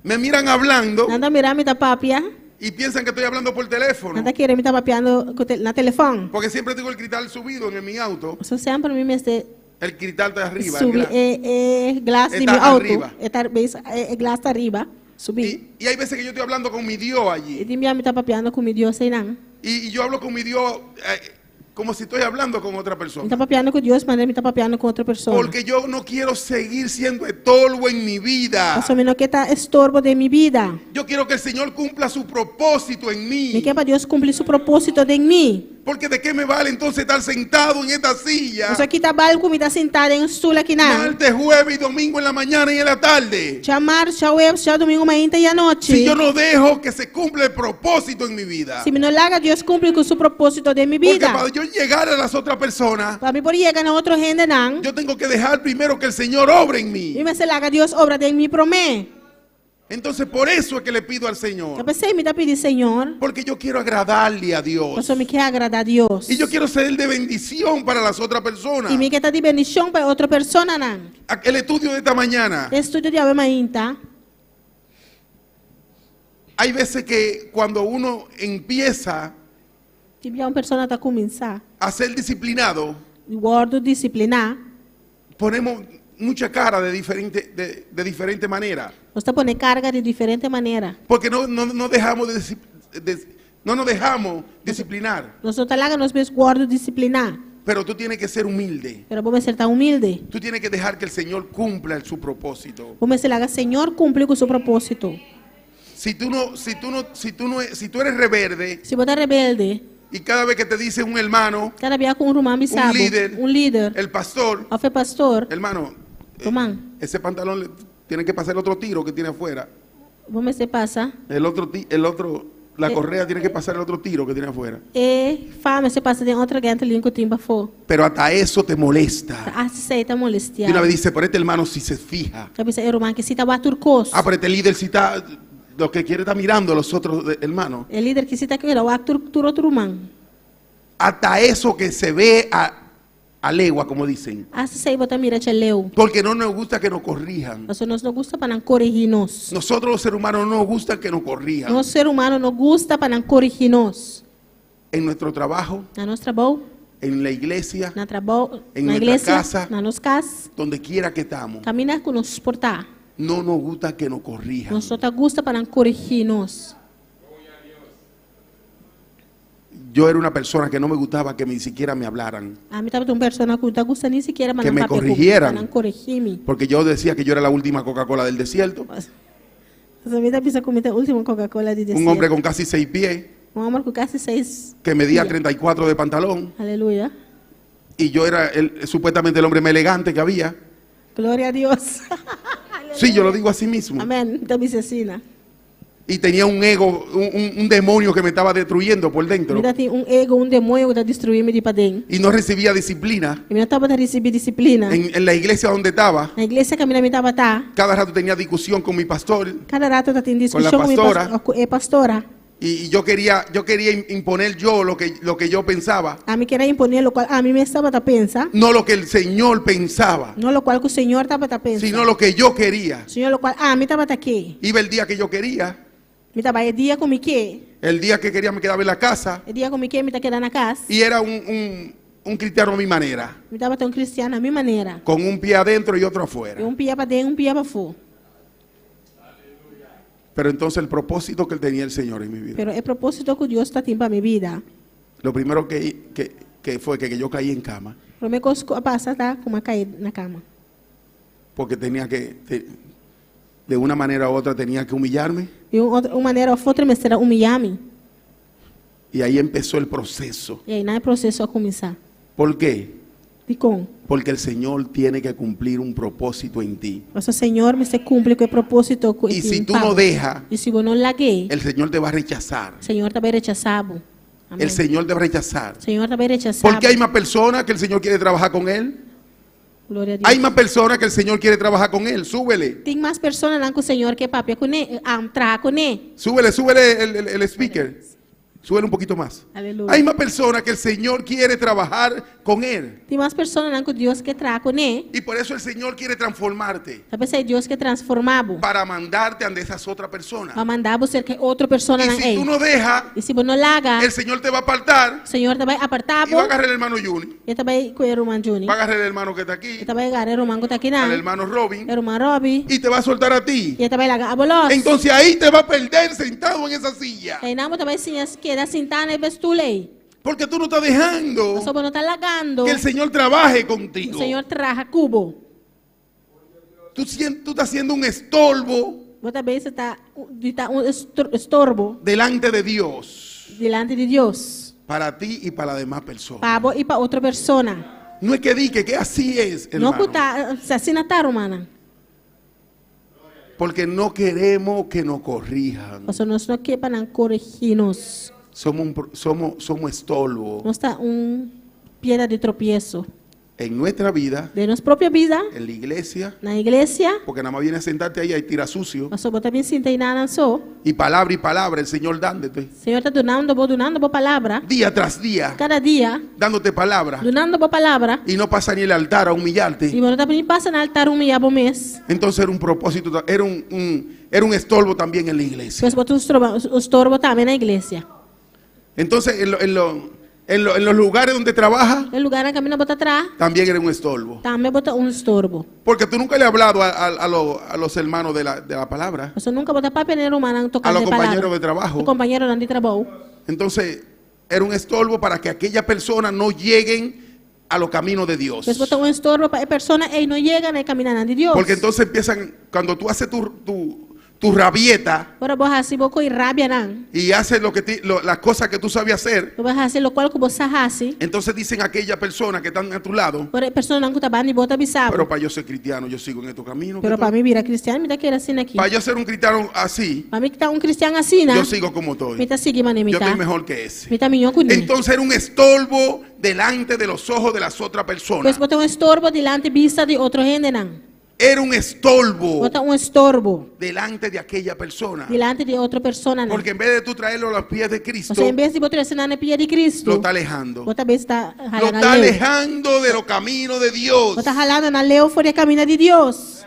Me miran hablando Nan ta mira mi ta papia. y piensan que estoy hablando por teléfono. Nan ta kere mi ta papiando ku na telefòn. Porque siempre tengo el cristal subido en mi auto. So semper mi mester El cristal está arriba. el subi gla- e, e glas di Está mi outo. arriba. E ta, beis, e, e glas ta ariba. Subi. Y, y hay veces que yo estoy hablando con mi Dios I allí. tin bia mi ta papiando ku mi Dios einan. Y, y yo hablo con mi Dios eh, como si estoy hablando con otra Mi persona. ta papiando ku Dios, manera mi ta papiando ku otro persona. Porque yo no quiero seguir siendo estorbo en mi vida. Paso mi no ke ta estorbo den mi bida. Yo quiero que el Señor cumpla su propósito en Mi mí. ke pa Dios kumpli su propósito den mi. Porque de qué me vale entonces estar sentado en esta silla. Paso ki ta bal ku mi ta sintá den stul akinan. Martes, jueves y domingo en la mañana y en la tarde. Djamars, djaweps, djadumingu, mainta i anochi. Si yo no dejo que se cumpla el propósito en mi vida. Si mi no laga Dios kumpli ku su propósito den mi Porque bida. para yo llegar a las otras personas, Pa mi por yega na otro hendenan. yo tengo que dejar primero que el Señor obre en Mi mí. mester laga Dios obra den mi promé. Entonces por eso es que le pido al Señor. P'esei mi ta pidi Señor, Porque yo quiero agradarle a Dios. pasobra mi ke agradá Dios. Y yo quiero ser de bendición para las otras personas. I mi ke ta di bendishon pa otro personanan. El estudio de esta mañana. E estudio di awe mainta. Hay veces que cuando uno empieza Tin bia un persona ta kuminsá. a ser disciplinado, Wòrdu disipliná. ponemos mucha cara de diferente, de diferente manera. Nos ta pone kara di diferente manera. Porque no, no, no dejamos de, no nos dejamos disciplinar. Nos no ta laga nos mes wòrdu disipliná. Pero tú tienes que ser humilde. Pero bo mester ta humilde. Tú tienes que dejar que el Señor cumpla su propósito. Bo mester laga Señor kumpli ku su propósito. Si tú no, si tú no, si tú no, si tú eres rebelde Si bo ta rebelde, y cada vez que te dice un hermano, kada bia ku un ruman bisa un líder, un lider, el pastor, òf e pastor, hermano, Ruman, ese pantalón tiene que pasar el otro tiro que tiene afuera. bo mester pasa. El otro, la correa tiene que pasar el otro tiro que tiene afuera. E faha mester pasa den otro gantelin ku tin pafó. Pero hasta eso te molesta. Asta esei ta molestiá. Y una vez dice, pero este hermano si se fija. Ta bisa e ruman aki si ta wak tur kos. Ah, pero este líder si está, lo que quiere está mirando a los otros hermanos. E lider aki si ta kere wak tur tur otro ruman. Hasta eso que se ve a legua, como dicen. Asta esei bo ta mira djaleu. Porque no nos gusta que nos corrijan. Pasobra nos no gusta pa nan korigí nos. Nosotros los seres humanos no nos gusta que nos corrijan. Nos ser humano no gusta pa nan korigí nos. En nuestro trabajo, Na nos trabou, en la iglesia, na trabou, En na nuestra iglesia, casa. na nos kas, donde quiera que estamos, kaminda ku nos por ta. no nos gusta que nos corrijan. Nos no ta gusta pa nan korigí nos. Yo era una persona que no me gustaba que ni siquiera me hablaran. Ami tabata un persona ku no ta gusta ni sikiera Que pa nan me papia ku mi, corrigieran. pa nan korigí mi. Porque yo decía que yo era la última Coca-Cola del desierto. Pasobra mi ta bisa ku mi ta último Coca-Cola di Un desierto. hombre con casi 6 pies, Un hòmber ku kasi 6. que medía 34 de pantalón. Aleluya. Y yo era supuestamente el hombre más elegante que había. Gloria na Dios. Sí, yo lo digo así mismo. Amèn. Ta bisa asina. Y tenía un ego, un demonio que me estaba destruyendo por dentro. Mi tabatin un ego, un demoño ku ta destruí mi di paden. Y no recibía disciplina. I mi no tabata risibí disiplina. En la iglesia donde estaba, Na iglesia kaminda mi tabata. cada rato tenía discusión con mi pastor. Kada ratu tabatin Con la diskushon ku mi pastora. ku e pastora. Y yo quería imponer yo lo que yo pensaba, Ami ker a imponé loke ami mes tabata pensa. no lo que el Señor pensaba, No loke ku Señor tabata pensa. sino lo que yo quería. Sino loke ami tabata ke. Iba el día que yo quería, Mi ta bai e dia ku mi ke. el día que quería me quedaba en la casa E dia ku mi ke mi ta keda na kas. y era un cristiano a mi manera, Mi tabata un kristian na mi manera. con un pie adentro y otro afuera. I un pia paden, un pia pafó. Pero entonces el propósito que tenía el Señor en mi vida, Pero e propósito ku Dios tabatin pa mi bida. lo primero que fue que yo caí en cama, Promé kos ku a pasa ta ku m'a kai na kama. porque tenía que, de una manera u otra, tenía que humillarme. Di un otro, un manera òf otro mester a humiliá mi. Y ahí empezó el proceso. I einan e proseso a kuminsá. ¿Por qué? Dikon? Porque el Señor tiene que cumplir un propósito en ti. Pasobra Señor mester kumpli ku e propósito ku Y si tú no dejas, I si bo no lag'é, el Señor te va a rechazar. Señor ta bai rechasá bo. Amèn. El Señor te va a rechazar. Señor ta bai rechasá bo. Porque hay más personas que el Señor quiere trabajar con él. Gloria na Dios. Hay más personas que el Señor quiere trabajar con él. Súbele. Tin mas personanan ku Señor ke papia kuné, um, traha kuné. Súbele, súbele el speaker. Súbele un poquito más. Aleluya. Hay más personas que el Señor quiere trabajar con él. Tin mas personanan ku Dios ke traha kuné. Y por eso el Señor quiere transformarte. Ta p'esei Dios ke transformá bo. Para mandarte ante esas otras personas. Pa manda bo serka otro persona Y nan si ei. tú no dejas, I si bo no laga, el Señor te va a apartar Señor ta bai apartá y va a bo. agarrar el hermano Juni. I ta bai kue ruman Juni. Va a agarrar el hermano que está aquí, E ta bai gara ruman ku ta aki nan. al hermano Robin, E ruman Robbie. y te va a soltar a ti. I e ta bai laga abo lòs. Entonces ahí te va a perder sentado en esa silla. Einan bo ta bai siña keda sintá na e stul ei. Porque tú no estás dejando Pasobra bo no ta lagando. que el Señor trabaje contigo. Señor traha ku bo. Tú estás siendo un estorbo Bo ta bezig ta ta un estorbo delante de Dios dilanti di Dios. para ti y para las demás personas. Pa bo i pa otro persona. No es que diga que así es, No hermano. ku ta asina ta, ruman. Porque no queremos que nos corrijan. Pasobra nos no ke pa nan korigí nos. Somos, un pro- somos, somos estorbo Nos ta un piedra di tropieso. En nuestra vida, Den nos propio bida, en la iglesia, na iglesia, porque nada más viene a sentarte ahí y tira sucio. Paso bo ta bin sinta einan so. Y palabra y palabra, el Señor dándote. Señor ta dunando bo, dunando bo palabra. Día tras día, Kada dia, dándote palabra. dunando bo palabra. Y no pasa ni el altar a humillarte. I bo no ta ni pasa na altar humiyá bo mes. Entonces era un propósito, era un estorbo también en la iglesia. Pues bo ta un estorbo, un estorbo tambe na iglesia. Entonces en los lugares donde trabaja, E lugánan kaminda bo ta traha, también era un estorbo. Tambe bo ta un estorbo. Porque tú nunca le has hablado a los hermanos de la palabra, Paso nunka bo ta papia na rumannan a tokante los palabra. compañeros de trabajo. Kompañeronan di trabou. Entonces era un estorbo para que aquellas personas no lleguen a los caminos de Dios. Pues bo ta un estorbo pa e persona ei no yega na e kamindanan di Dios. Porque entonces empiezan, cuando tú haces tu rabieta Ora bo hasi bo koi rabianan. Y haces las cosas que tú sabes hacer, Bo hasi lokual ku bo sa hasi. Entonces dicen aquellas personas que están a tu lado, Ora personanan ku ta banda di bo ta bisa. Pero para yo ser cristiano, yo sigo en estos caminos. Pero pa mi bira kristian, mi ta keda asina aki. Para yo ser un cristiano así, Pa mi ta un kristian asina, yo sigo como estoy. Mi ta sigui manera Yo mi ta. estoy mejor que ese. Mi ta mihó ku ne. Entonces era un estorbo delante de los ojos de las otras personas. Pues bo ta un estorbo dilanti bista di otro hendenan. Era un estorbo Bo ta un estorbo delante de aquella persona. dilanti di otro personanan. Porque en vez de tú traerlo a los pies de Cristo, O sea, en bes di bo trese nan na pia di Kristu, lo está alejando. Bo ta bes ta Lo halando está leu. alejando de los caminos de Dios. Bo ta halando nan leu for di e kaminda di Dios.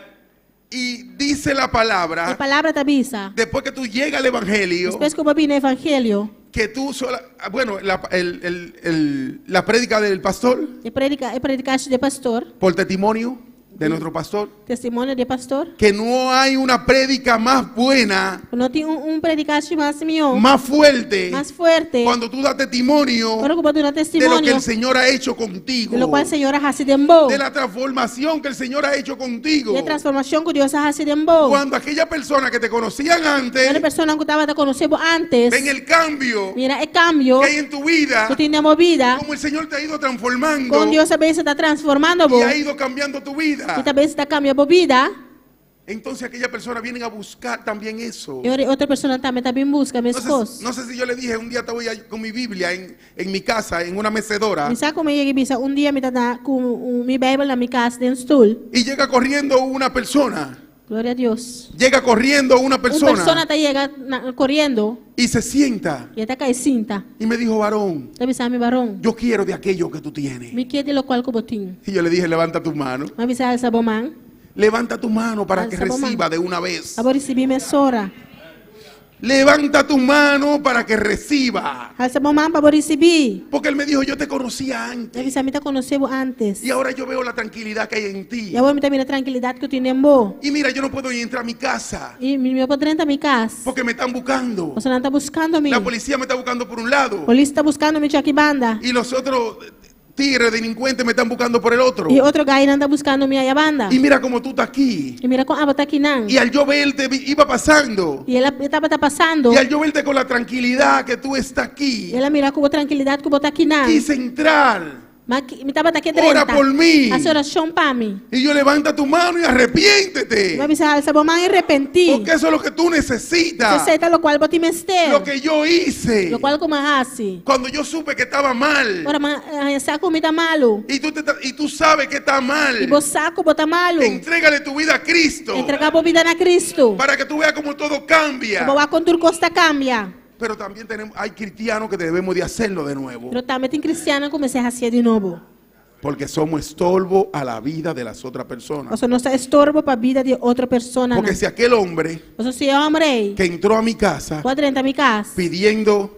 Y dice la palabra, E palabra ta bisa. Después que tú llegas al Evangelio, Despues ku bo bin na evangelio, que tú sola, ah, bueno, la prédica del pastor, E predika, e predikashon di pastor, por testimonio de nuestro pastor, testimonio di pastor, que no hay una prédica más buena, No tin un predikashon mas mihó, más fuerte, mas fuerte, cuando tú das testimonio Ora ku bo duna de lo que testimonio el Señor ha hecho contigo, di lokual Señor a hasi den bo, de la transformación que el Señor ha hecho contigo. Di e transformashon ku Dios a hasi den bo. Cuando aquella persona que te conocían antes, E persona ku tabata konosé bo antes, ven el cambio mira e kambio que hay en tu vida, ku tin den bo bida, como el Señor te ha ido transformando kon Dios a bin ta transformando bo, y ha ido cambiando tu vida. I tambe ta kambia bo bida. Entonces aquella persona viene a buscar también eso. I otro persona tambe ta bin buska No meskos. sé, no sé si yo le dije, un día estaba ahí con mi Biblia en mi casa, en una mecedora, Mi sa ku mi a yega di bisa un dia mi tabata ku mi Beibel na mi kas den stul. Y llega corriendo una persona. Gloria na Dios. Llega corriendo una Un persona persona ta yega koriendo y se sienta i e ta kai sinta. Y me dijo: "Varón, Ta bisa mi varon. Yo quiero de aquello que tú tienes". Mi ke di lokual ku bo tin. Y yo le dije: "Levanta tu mano. M'a bis'é alsa bo man. Levanta tu mano para que Alsa bo man. reciba de una vez. Pa bo risibí mesora. Levanta tu mano para que reciba". Alsa bo man pa bo risibí. Porque él me dijo: "Yo te conocía antes. El a bisa mi ta konosé bo antes. Y ahora yo veo la tranquilidad que hay en ti. I awor mi ta mira trankilidat ku tin den bo. Y mira, yo no puedo ni entrar a mi casa I mi no por drenta mi kas. Porque me están buscando. Paso nan ta buskando mi. La policía me está buscando por un lado Polis ta buskando mi djaki banda. Y los otros tigres delincuentes me están buscando por el otro. I otro gainan ta buskando mi aya banda. Y mira cómo tú estás aquí. I mira kon abo ta akinan. Y al yo verte, iba pasando. I e tabata pasando. Y al yo verte con la tranquilidad que tú estás aquí, I el a mira ku trankilidat ku bo ta akinan. Quise entrar. Ma mi tabata ke Ora drenta. por mí. Hasi orashon pa mi. Y yo: "Levanta tu mano y arrepiéntete". M'a bis'é alsa bo man i arepentí. Porque eso es lo que tú necesitas. Esei ta lokual bo tin mester. Lo que yo hice. Lokual ku m'a hasi. Cuando yo supe que estaba mal. Ora m'a sa ku mi ta malu. Y tú sabes que está mal. I bo sa ku bo ta malu. Entrégale tu vida a Cristo. Entregá bo bida na Kristu. Para que tú veas cómo todo cambia. Bo wak kon tur kos ta kambia. Pero también hay cristianos que debemos de hacerlo de nuevo. Pero tambe tin kristian ku mester hasié di nobo. Porque somos estorbo a la vida de las otras personas. Paso nos ta estorbo pa bida di otro persona. Porque si aquel hombre Paso si e hòmber ei, que entró a mi casa ku a drenta mi kas, pidiendo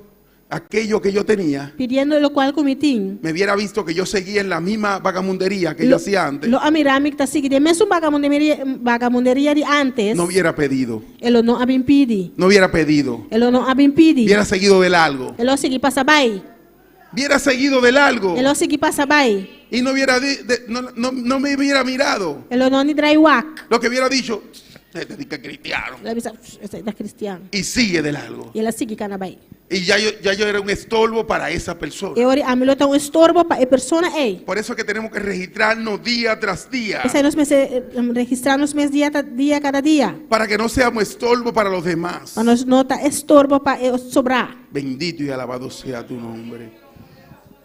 aquello que yo tenía, pidiendo lokual ku mi tin, me hubiera visto que yo seguía en la misma vagamundería que yo hacía antes, Lo a mira mi ta sigui den mesun vagamunderia, vagamunderia di antes, no hubiera pedido. E lo no a bin pidi. No hubiera pedido. E lo no a bin pidi. Hubiera seguido de largo. E lo sigui pasa bai. Hubiera seguido de largo. E lo sigui pasa bai. Y no, hubiera di- de- no, no, no me hubiera mirado. E lo no ni drai wak. Lo que hubiera dicho: "Este es que cristiano". El a bisa, "Esei ta kristian." Y sigue de largo. I el a sigui kana bai. Y ya yo era un estorbo para esa persona. I ora ami lo ta un estorbo pa e persona ei. Por eso es que tenemos que registrarnos día tras día. P'esei nos mester registrá nos mes dia ta dia kada dia. Para que no seamos estorbo para los demás. Pa nos no ta estorbo pa e sobrá. Bendito y alabado sea tu nombre.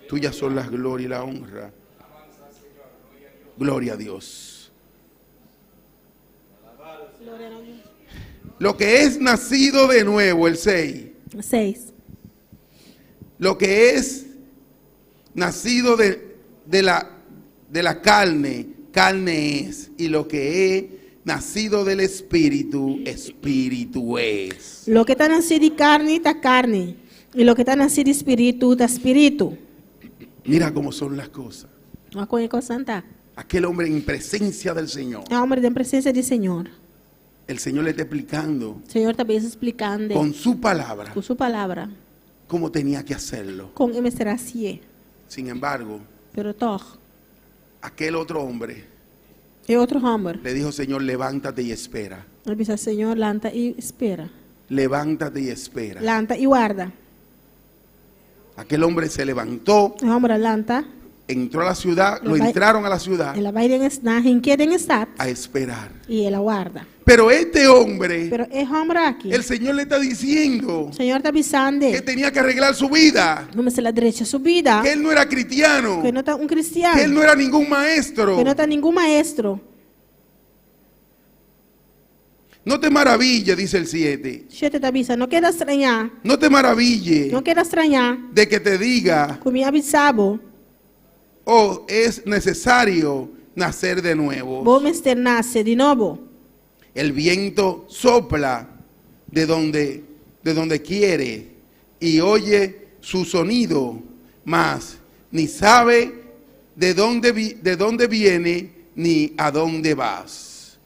Tuyas son las gloria y la honra. Gloria a Dios. Lo que es nacido de nuevo, el 6. 6. Lo que es nacido de, de la, de la carne, carne es. Y lo que es nacido del espíritu, espíritu es. Loke ta nasé di karni, ta karni. I loke ta nasé di spiritu, ta spiritu. Mira cómo son las cosas. Wak kon e kosnan ta. Aquel hombre en presencia del Señor. E hòmber den presensia di Señor. El Señor le está explicando Señor ta bezig splikando con su palabra ku su palabra cómo tenía que hacerlo. kon e mester hasié. Sin embargo, Pero tòg, aquel otro hombre e otro hòmber le dijo, Señor, levántate y espera. a bisa, Señor, lanta i spera. Levántate y espera. Lanta i warda. Aquel hombre se levantó, E hòmber a lanta, entró a la ciudad, lo entraron a la ciudad el a bai den e, nan a hink'é den e stat a esperar. i el a warda. Pero este hombre, Pero e hòmber aki, el Señor le está diciendo Señor ta bisando que tenía que arreglar su vida, ku mester a drecha su bida, que él no era cristiano, ku e no ta un kristian, que él no era ningún maestro. ku e no ta ningun maestro. No te maravilles, dice el 7. 7 ta bisa, no keda strañá, No te maravilles no keda strañá, de que te diga, ku mi a bisa bo, oh, es necesario nacer de nuevo. bo mester nase di nobo. El viento sopla de donde, de donde quiere y oye su sonido, mas ni sabe de dónde, vi- de dónde viene ni a dónde vas.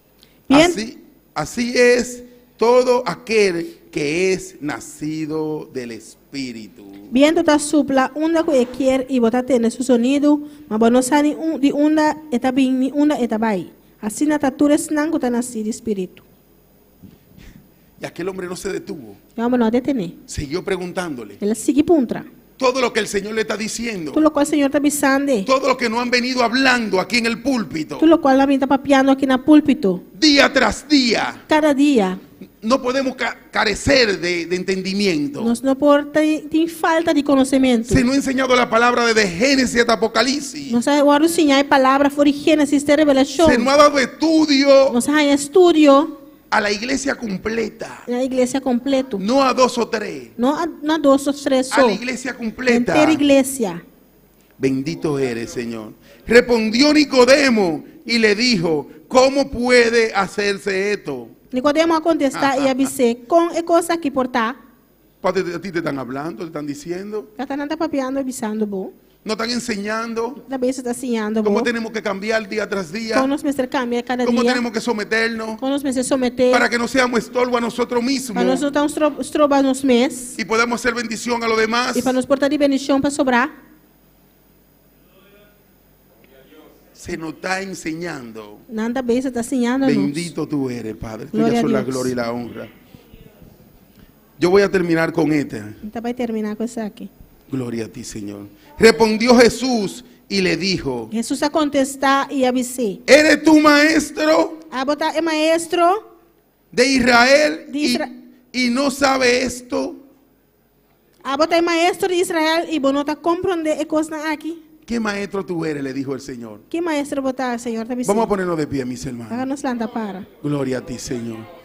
Bien. Así, así es todo aquel que es nacido del Espíritu. Bientu ta supla unda ku e kier i bo ta tende su sonido, ma bo no sa ni un, di unda e ta bin ni unda e ta bai. Asina ta tur esnan ku ta nasí di spiritu. Y aquel hombre no se detuvo, E hòmber no a detené. siguió preguntándole El a sigui puntra. todo lo que el Señor le está diciendo, Tur lokual Señor ta bisand'e. todo lo que nos han venido hablando aquí en el púlpito, Tur lokual nan a bin ta papiando aki na púlpito. día tras día. Kada dia. No podemos ca- carecer de, de entendimiento. Nos no por tin falta di konosementu. Se nos ha enseñado la palabra desde Génesis hasta Apocalipsis. Nos a wòrdu siñá e palabra for di Génesis te Revelashon. Se nos ha dado estudio Nos a haña estudio a la iglesia completa. na iglesia kompleto. No a dos o tres. No a na dos òf tres A so. la iglesia completa. Henter iglesia. Bendito eres, Señor. Respondió Nicodemo y le dijo, ¿cómo puede hacerse esto? Nicodemo a kontestá i a bis'é, Kon e kos aki por ta? Padre, a ti te están hablando, te están diciendo, Ata nan ta papiando i bisando bo. nos están enseñando Ta bezig ta siñando bo. cómo tenemos que cambiar día tras día, Kon nos mester kambia kada cómo dia. tenemos que someternos Kon nos mester someté. para que no seamos estorbo a nosotros Pa mismos nos no ta un stroba nos mes. y podamos hacer bendición a los demás. I pa nos por ta di bendishon pa sobrá. Se nos está enseñando. Nan ta bezig ta siñando nos. Bendito tú eres, Padre. Tuya Gloria a son la Dios. gloria y la honra. Yo voy a terminar con esta. Mi ta bai terminá ku esaki. Gloria a ti, Señor. Respondió Jesús y le dijo, Hesus a kontestá i a bis'é. ¿eres tú maestro Abo ta e maestro de Israel De y, Isra- y no sabe esto? Abo ta e maestro di Israel i bo no ta komprondé e kosnan aki. ¿Qué maestro tú eres? Le dijo el Señor. Ki maestro bo ta, Señor ta bis'é. Vamos a ponernos de pie, mis hermanos. Laga nos lanta para. Gloria a ti, Señor.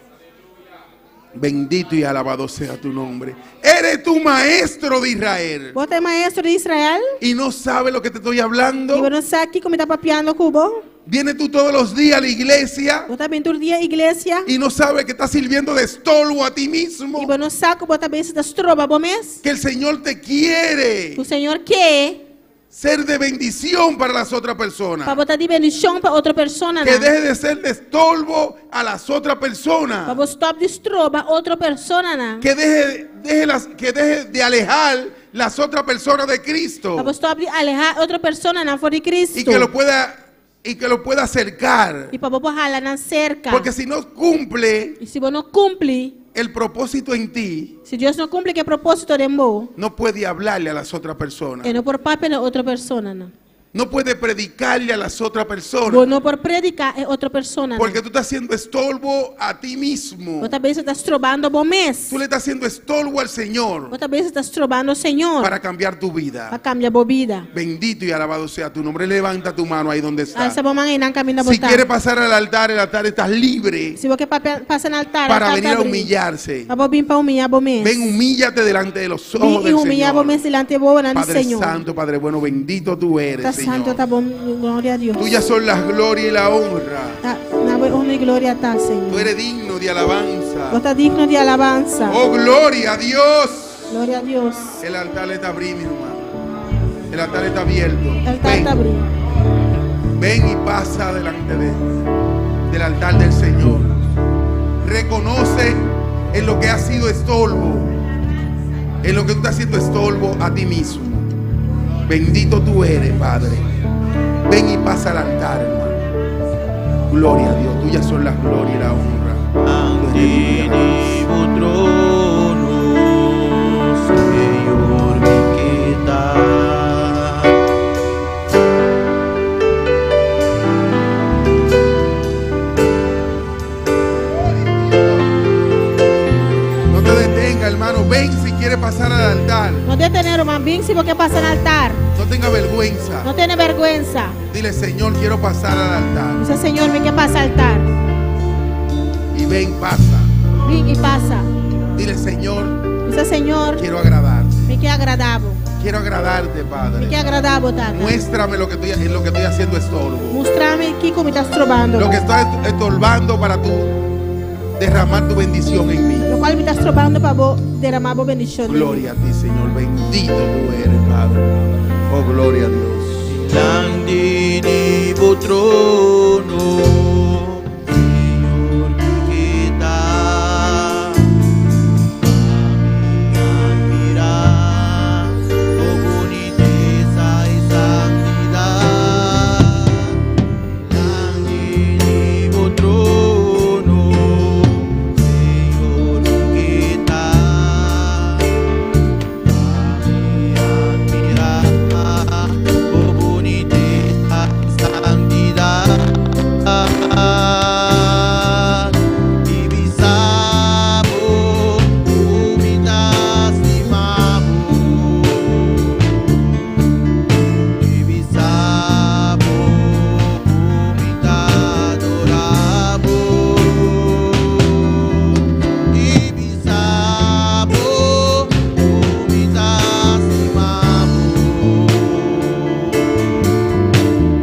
Bendito y alabado sea tu nombre. Eres tú maestro de Israel Bo ta e maestro di Israel y no sabes lo que te estoy hablando. i bo no sa kiko mi ta papiando ku bo. Vienes tú todos los días a la iglesia Bo ta bin tur dia iglesia y no sabes que estás sirviendo de estorbo a ti mismo. i bo no sa ku bo ta bezig ta stroba bo mes. Que el Señor te quiere Ku Señor ke ser de bendición para las otras personas. pa bo ta di bendishon pa otro persona. Que deje de ser de estorbo a las otras personas. Pa bo stòp di stroba otro personanan. Que deje, deje las, que deje de alejar las otras personas de Cristo. Pa bo stòp di alehá otro personanan for di Cristo. Y que lo pueda y que lo pueda acercar. I pa bo por hala nan serka. Porque si no cumple I si bo no kumpli, el propósito en ti, si Dios no kumpli ku e propósito den bo, no puede hablarle a las otras personas. e no por papia na otro personanan. No puede predicarle a las otras personas. Bo no por prediká e otro personanan. Porque tú estás haciendo estorbo a ti mismo. Bo ta bezig ta strobando bo mes. Tú le estás haciendo estorbo al Señor Bo ta bezig ta strobando Señor para cambiar tu pa vida. kambia bo bida. Bendito y alabado sea tu nombre. Levanta tu mano ahí donde Alsa está. bo man einan kaminda Si bo ta. quiere pasar al altar, el altar está libre Si bo ke papia, pasa na altar, para altar venir ta a abrí. humillarse. Pa bo bin pa humiliá bo mes. Ven, humíllate delante de los Bin ojos i del humiliá bo Señor. mes dilanti wowonan di Padre Señor. Santo, Padre bueno, bendito tú Ta eres, santu, Señor. ta bon, gloria na Dios. Tuyas son las gloria y la honra. Ta, na bo honra i gloria ta, Tú Señor. eres digno de alabanza. Bo ta digno di alabansa. Oh, gloria a Dios. Gloria na Dios. El altar está abierto, mi hermano. El altar está abierto. Altar ta Ven, abrí. ven y pasa delante de, del altar del Señor. Reconoce en lo que ha sido estorbo. En lo que tú estás haciendo estorbo a ti mismo. Bendito tú eres, Padre. Ven y pasa al altar, hermano. Gloria a Dios. Tuyas son las gloria y la honra. Tú eres digno de alabanza. Ante tu trono, Señor, mi keda. No te detenga, hermano. Ven si quieres pasar al altar. No detené, ruman, bin si bo ke pasa na altar. No tenga vergüenza. No tene bèrgwensa. Dile, Señor, quiero pasar al altar. Bisa Señor, mi ke pasa altar. Y ven, pasa. Bin i pasa. Dile, Señor, Bisa Señor, quiero agradarte. mi ke agradá bo. Quiero agradarte, Mi Padre. ke agradá bo, Tata. Muéstrame lo que estoy, en lo que estoy haciendo estorbo. Mustra mi kiko mi ta strobando. Lo que estoy estorbando para tú derramar tu bendición en mí. Lokual mi ta strobando pa bo deramá bo bendishon. Gloria a ti, Señor. Bendito tú eres, Padre. Oh, gloria a Dios. Dilanti di bo trono, Señor, mi keda. Admirá bo bunitesa i santidat. Dilanti di bo trono, Señor, mi keda. Admirá bo bunitesa i santidat. I bisa bo ku mi ta stima bo. I bisa bo ku mi ta adorá bo. I bisa bo ku mi ta stima bo.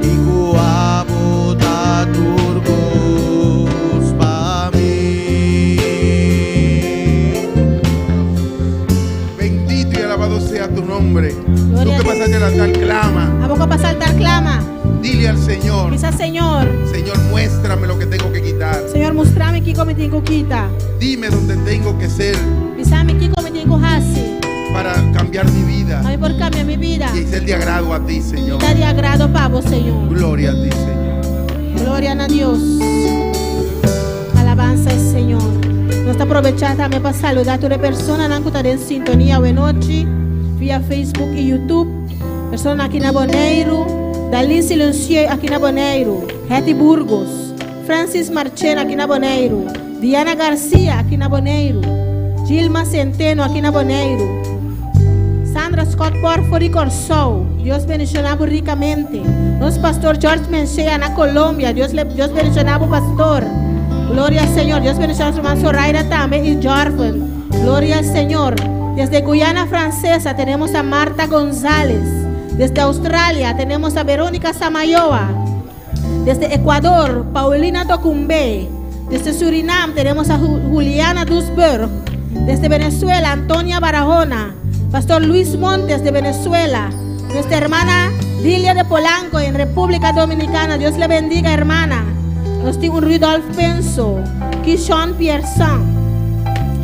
I ku abo ta tur kos pa mi. Bendito y alabado sea tu nombre. Gloria Tú que a Dios. pasaste al altar, clama. Abo ku a pasa altar, klama. Dile al Señor, Bisa Señor, Señor, muéstrame lo que tengo que quitar. Señor, mustra mi kiko mi tin ku kita. Dime dónde tengo que ser Bisa mi kiko mi tin ku hasi. para cambiar mi vida Pa mi por kambia mi bida. y ser de agrado a ti, Señor. Ta di agrado pa bo, Señor. Gloria a ti, Señor. Gloria na Dios. Alabansa na Señor. Nos ta aprovechá tambe pa saludá tur personanan ku ta den sintonia awe nochi via Facebook i YouTube. Persona aki na Boneiru, Dalin Silencieux aki na Boneiru, Hetty Burgos, Francis Marchena aki na Boneiru, Diana Garcia aki na Boneiru, Gilma Centeno aki na Boneiru, Sandra Scott Porfori Corsou, Dios bendishoná bo rikamente. Nos pastor George Menchea na Colombia, Dios, le, Dios bendishoná bo pastor. Gloria al Señor. Dios bendishoná su ruman Zoraida tambe i Jorven. Gloria al Señor. Desde Guyana Francesa tenemos a Marta González. Desde Australia tenemos a Verónica Samayoa. Desde Ecuador, Paulina Tocumbe. Desde Surinam tenemos a Juliana Dusberg. Desde Venezuela, Antonia Barahona. Pastor Luis Montes de Venezuela. Nuestra hermana Dilia de Polanco en República Dominicana. Dios le bendiga, hermana. Nos tiene un Rudolf Penso, Kishon Pierson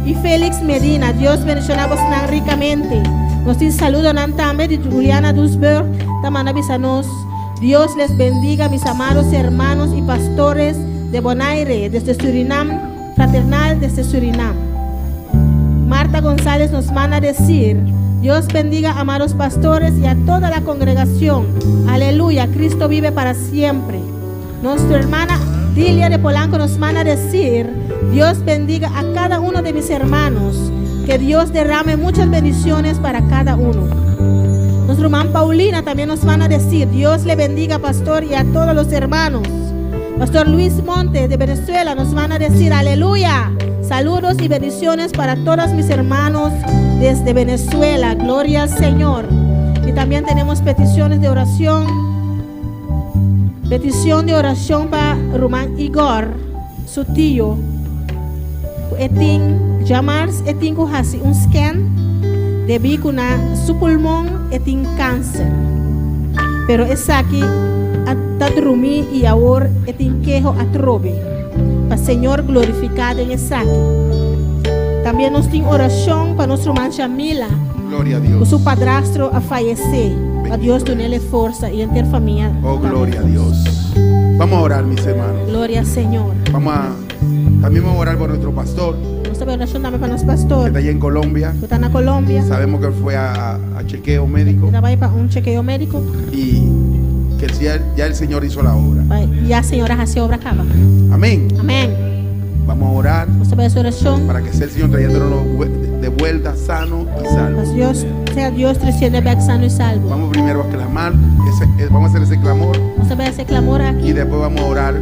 y Félix Medina. Dios bendishoná boso rikamente. Nos tin saludo tambe di Juliana Dusberg, ta manda bisa nos. Dios les bendiga, mis amados hermanos y pastores de Bonaire, desde Surinam, fraternal desde Surinam. Marta González nos manda decir, Dios bendiga, amados pastores, y a toda la congregación. Aleluya, Cristo vive para siempre. Nuestra hermana Dilia de Polanco nos manda a decir, Dios bendiga a cada uno de mis hermanos, que Dios derrame muchas bendiciones para cada uno. Nuestra hermana Paulina también nos van a decir, Dios le bendiga, pastor, y a todos los hermanos. Pastor Luis Monte de Venezuela nos van a decir, aleluya. Saludos y bendiciones para todos mis hermanos desde Venezuela. Gloria al Señor. Y también tenemos peticiones de oración. Petición de oración para ruman Igor, su tío. E tin djamars e tin ku hasi un scan debí ku na su pulmon e tin kanser. Pero esaki a ta drumí i awor e tin keho atrobe. Pa Señor glorifiká den esaki. Tambe nos tin orashon pa nos ruman Jamila. Gloria a Dios. Ku su padrastro a fayesé. Pa Dios dun'é forsa i henter famia. Oh, gloria a Dios. Vamos a orar, mis hermanos. Gloria al Señor. También vamos a orar por nuestro pastor Nos ta bai orashon tambe pa nos que pastor. está allá en Colombia. Ku ta na Colombia. Sabemos que él fue a chequeo médico El a bai pa un chekeo médiko. Y que ya el Señor hizo la obra. Ya Señor a hasi obra kaba. Amén. Amèn. Vamos a orar Nos ta bai hasi orashon. Para que sea el Señor trayéndonos de vuelta sano y salvo. Pa Dios, sea Dios tresiendo bèk sano i salvo. Vamos primero a clamar, vamos a hacer ese clamor Nos ta bai hasi klamor aki. Y después vamos a orar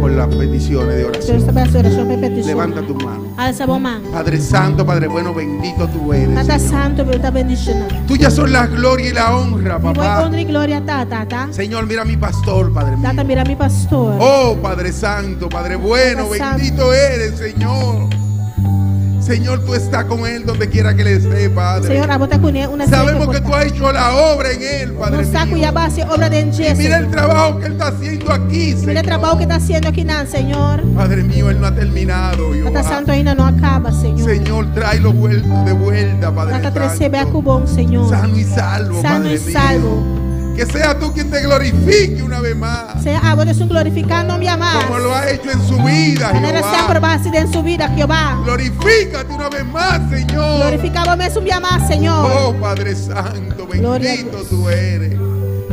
por las peticiones de oración. Nos ta bai hasi orashon pa petishon. Levanta tu mano. Alsa bo man. Padre Santo, Padre bueno, bendito tú eres. Tata Señor. Santu, bo ta bendishoná. Tuya son la gloria y la honra, Di bo papá. honra i gloria, Tata. Tata. Señor, mira a mi pastor, Padre mío. Tata, mira mi pastor. Oh, Padre Santo, Padre bueno, Tata Santu. Bendito eres, Señor. Señor, tú estás con él donde quiera que él esté, Padre. Señor, abo ta kuné unda Sabemos que tú has hecho la obra en él, Padre Nos sa ku mío. ya bo a hasi obra den Y dje. mira el trabajo que él está haciendo aquí, Mira Señor. e trabou ku e ta hasiendo akinan, Señor. Padre mío, él no ha terminado, Tata Jehová. Santu ainda no a kaba, Señor. Señor, tráelo de vuelta, Padre Tata Santo. tres'é bèk ku bon, Señor. Sano y salvo, Sano Padre i mío. salvo. Que sea tú quien te glorifique una vez más. Sea abo ta esun glorifikando un bia mas. Como lo ha hecho en su vida, Manera Jehová. semper bo a hasi den su bida, Jehová. Glorifícate una vez más, Señor. Glorifiká bo mes un bia mas, Señor. Oh, Padre Santo, Gloria a bendito tú eres.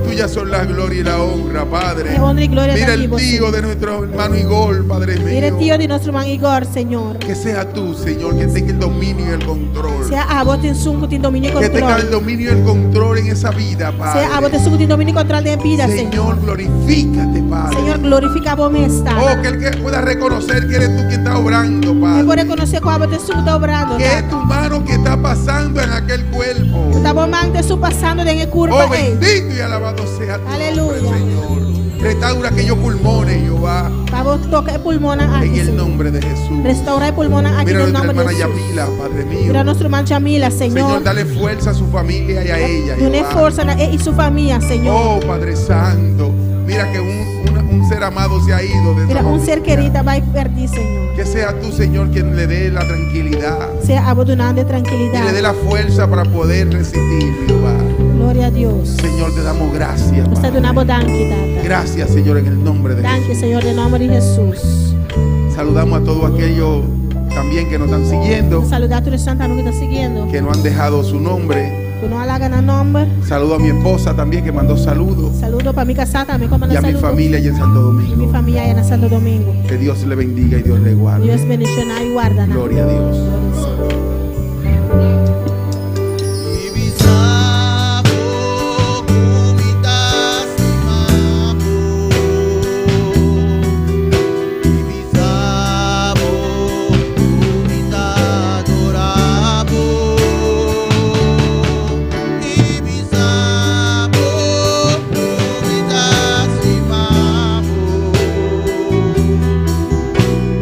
Tuya son la gloria y la honra, Padre. E honra i gloria Mira el ta di bo, tío Señor. de nuestro hermano Igor, Padre mío. Mira e tio di nos ruman Igor, Señor. Que sea tú, Señor, que tenga el dominio y el control. Sea abo ta esun ku tin dominio i Que tenga el kontrol. dominio y el control en esa vida, Padre. Sea abo ta esun ku tin dominio i kontrol den bida, Señor. Señor, glorifícate, Padre. Señor, glorifiká bo mes. Oh, que el que pueda reconocer que eres tú quien está obrando, E Padre. por rekonosé ku abo ta esun ku ta obrando. Que es tu mano que está pasando en aquel cuerpo. Ta bo man ta esun pasando den e kurpa. Oh, bendito y alabado sea tu nombre, Aleluya. Señor. Restaura aquellos pulmones, Jehová. Pa bo toka e pulmonnan aki. En el Señor. nombre de Jesús. Restourá e pulmonnan aki Mira den nuestra nòmber hermana di Hesus. Yamila, Padre mío. Mira nos ruman Yamila, Señor. Señor, dale fuerza a su familia y a ella. Dun'é Jehová. forsa na e i su famia, Señor. Oh, Padre Santo. Mira que un ser amado se ha ido de esa Mira, un familia. ser kerí a bai pèrdí, Señor. Que sea tú, Señor, quien le dé la tranquilidad. Sea abo dunando Y le dé trankilidat. la fuerza para poder resistir, Jehová. Gloria na Dios. Señor, te damos gracias. Nos ta Padre. duna bo danki, Tata. Gracias, Señor, en el nombre de Danki, Jesús. Señor, den nòmber di Hesus. Saludamos a todos aquellos también que nos están siguiendo, Saludá tur esnan ku ta siguiendo. Que no han dejado su nombre. Ku no a laga nan nòmber. Saludo a mi esposa también que mandó saludos Saludo pa mi kasá tambe ku y manda a mi saludo. familia allá en Santo I mi Domingo. famia ei na Santo Domingo. Que Dios le bendiga y Dios le guarde. Dios bendishoná i warda. Gloria a Dios. I bisa bo ku mi ta stima bo. I bisa bo ku mi ta adorá bo. I bisa bo ku mi ta stima bo.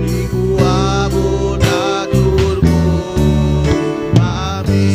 I ku abo ta tur kos pa mi.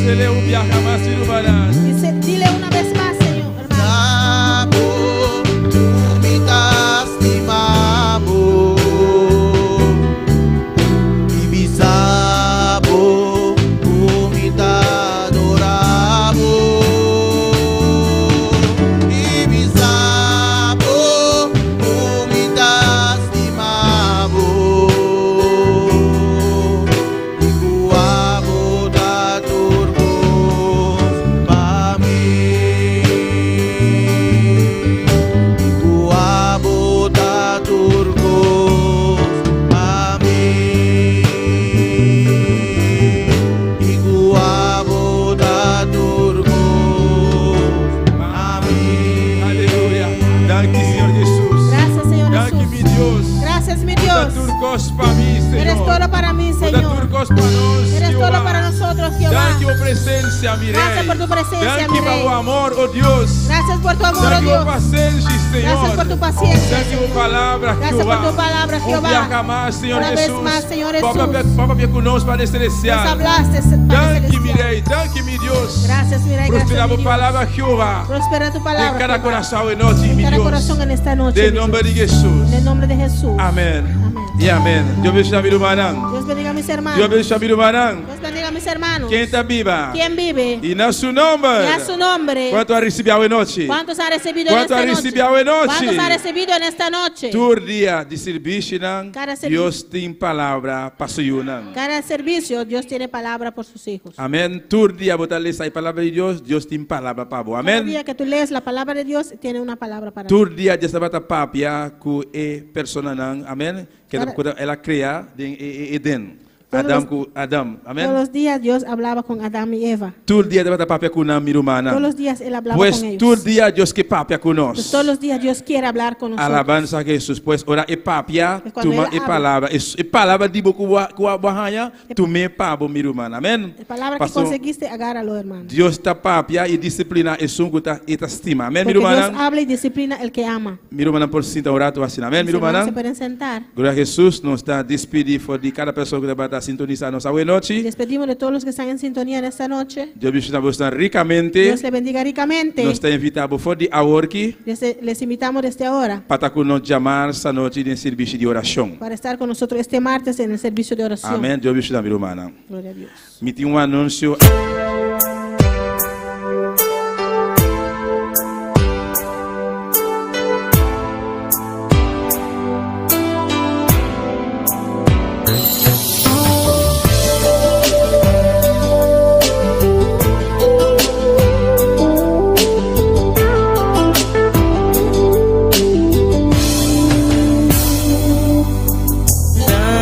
presensia, mi Rei. Gracias por tu presencia, Danki mi pa Rey. bo amor, oh Dios. Gracias por tu amor, oh Danki pa Dios. pasenshi, Señor. Gracias por tu paciencia. Danki pa bo palabra, Gracias Jehová. por tu palabra, Un Jehová. biaha mas, Señor Una vez Jesús. más, Señor Bo Jesús. papia- Bo papia ku nos, Padre Nos Celestial. hablaste, Padre Danki, mi Celestial. Rei. Danki, mi Dios. Gracias, mi Rey. Prospera Gracias, bo mi Dios. palabra, Jehová. Prospera tu Den palabra. kada Jehová. kurason awe nochi, En mi cada Dios. corazón en esta noche. Den mi nòmber Dios. di Jesús. En el nombre de Jesús. Amèn. Amèn. I amèn. Dios bendishoná mi rumannan. Dios bendiga a mis hermanos. Dios bendishoná mi rumannan. Dios bendiga a mis hermanos. Ken ta biba? ¿Quién vive? I na su nòmber. Y a su nombre. Kuantu a risibí awe nochi? ¿Cuántos han recibido en ¿Cuántos esta han noche? recibido hoy noche? ¿Cuántos han recibido en esta noche? Tur dia di servisio, Kada servisio. Dios tin palabra pa su yunan. Cada servicio, Dios tiene palabra por sus hijos. Amèn. Tur dia bo ta lesa e palabra di Dios, Dios tin palabra pa bo. Cada Amèn. día que tú lees la palabra de Dios, tiene una palabra para ti. Tur dia Dios tabata papia ku e personanan. Amèn. Ku Cada- el a krea den Eden. Todos Adam los- ku Adam. Amèn. Todos los días Dios hablaba con Adán y Eva. Tur dia Dios tabata papia ku nan mi rumannan. Todos los días Él hablaba Pues con ellos. tur dia Dios ke papia ku Pues nos. todos los días Dios quiere hablar con nosotros. Alabansa na Jesús. Pues ora e papia, Pues cuando tuma él e habla. palabra. E palabra di bo ku bo a haña, tum'é pa bo mi ruman. Amèn. La palabra que Pasó, conseguiste, agárralo, hermano. Dios ta papia i disipliná esun ku e ta stima. Amèn, mi Porque Dios ruman. habla y disciplina el que ama. Mi rumannan por sinta un ratu asina. Amèn, Mis mi hermanos se rumannan. pueden sentar. Gloria na Jesús. Nos ta despedí for di kada persona ku tabata sintonisá nos awe nochi. Despedimos de todos los que están en sintonía en esta noche. Dios bendishoná boso rikamente. Dios le bendiga ricamente. Nos ta invitá for di awor aki Les invitamos desde ahora pa ta ku nos djamars anochi den servisio di orashon. para estar con nosotros este martes en el servicio de oración. Amèn. Dios bendishoná mi rumannan. Gloria a Dios. Mi tin un anunsio.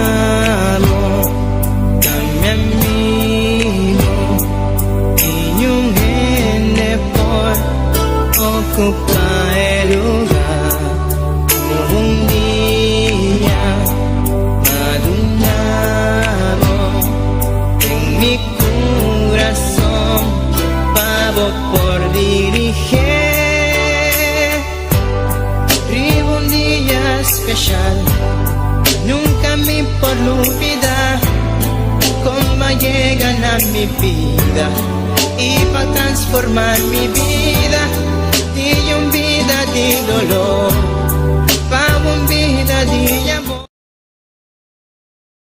Amo, dame amigo y un gene por ocupar el lugar. Un día madunado en mi corazón, pavo por dirigir. Riba un día especial nunca me por olvidar cómo llegan a mi vida y para transformar mi vida di un vida de dolor.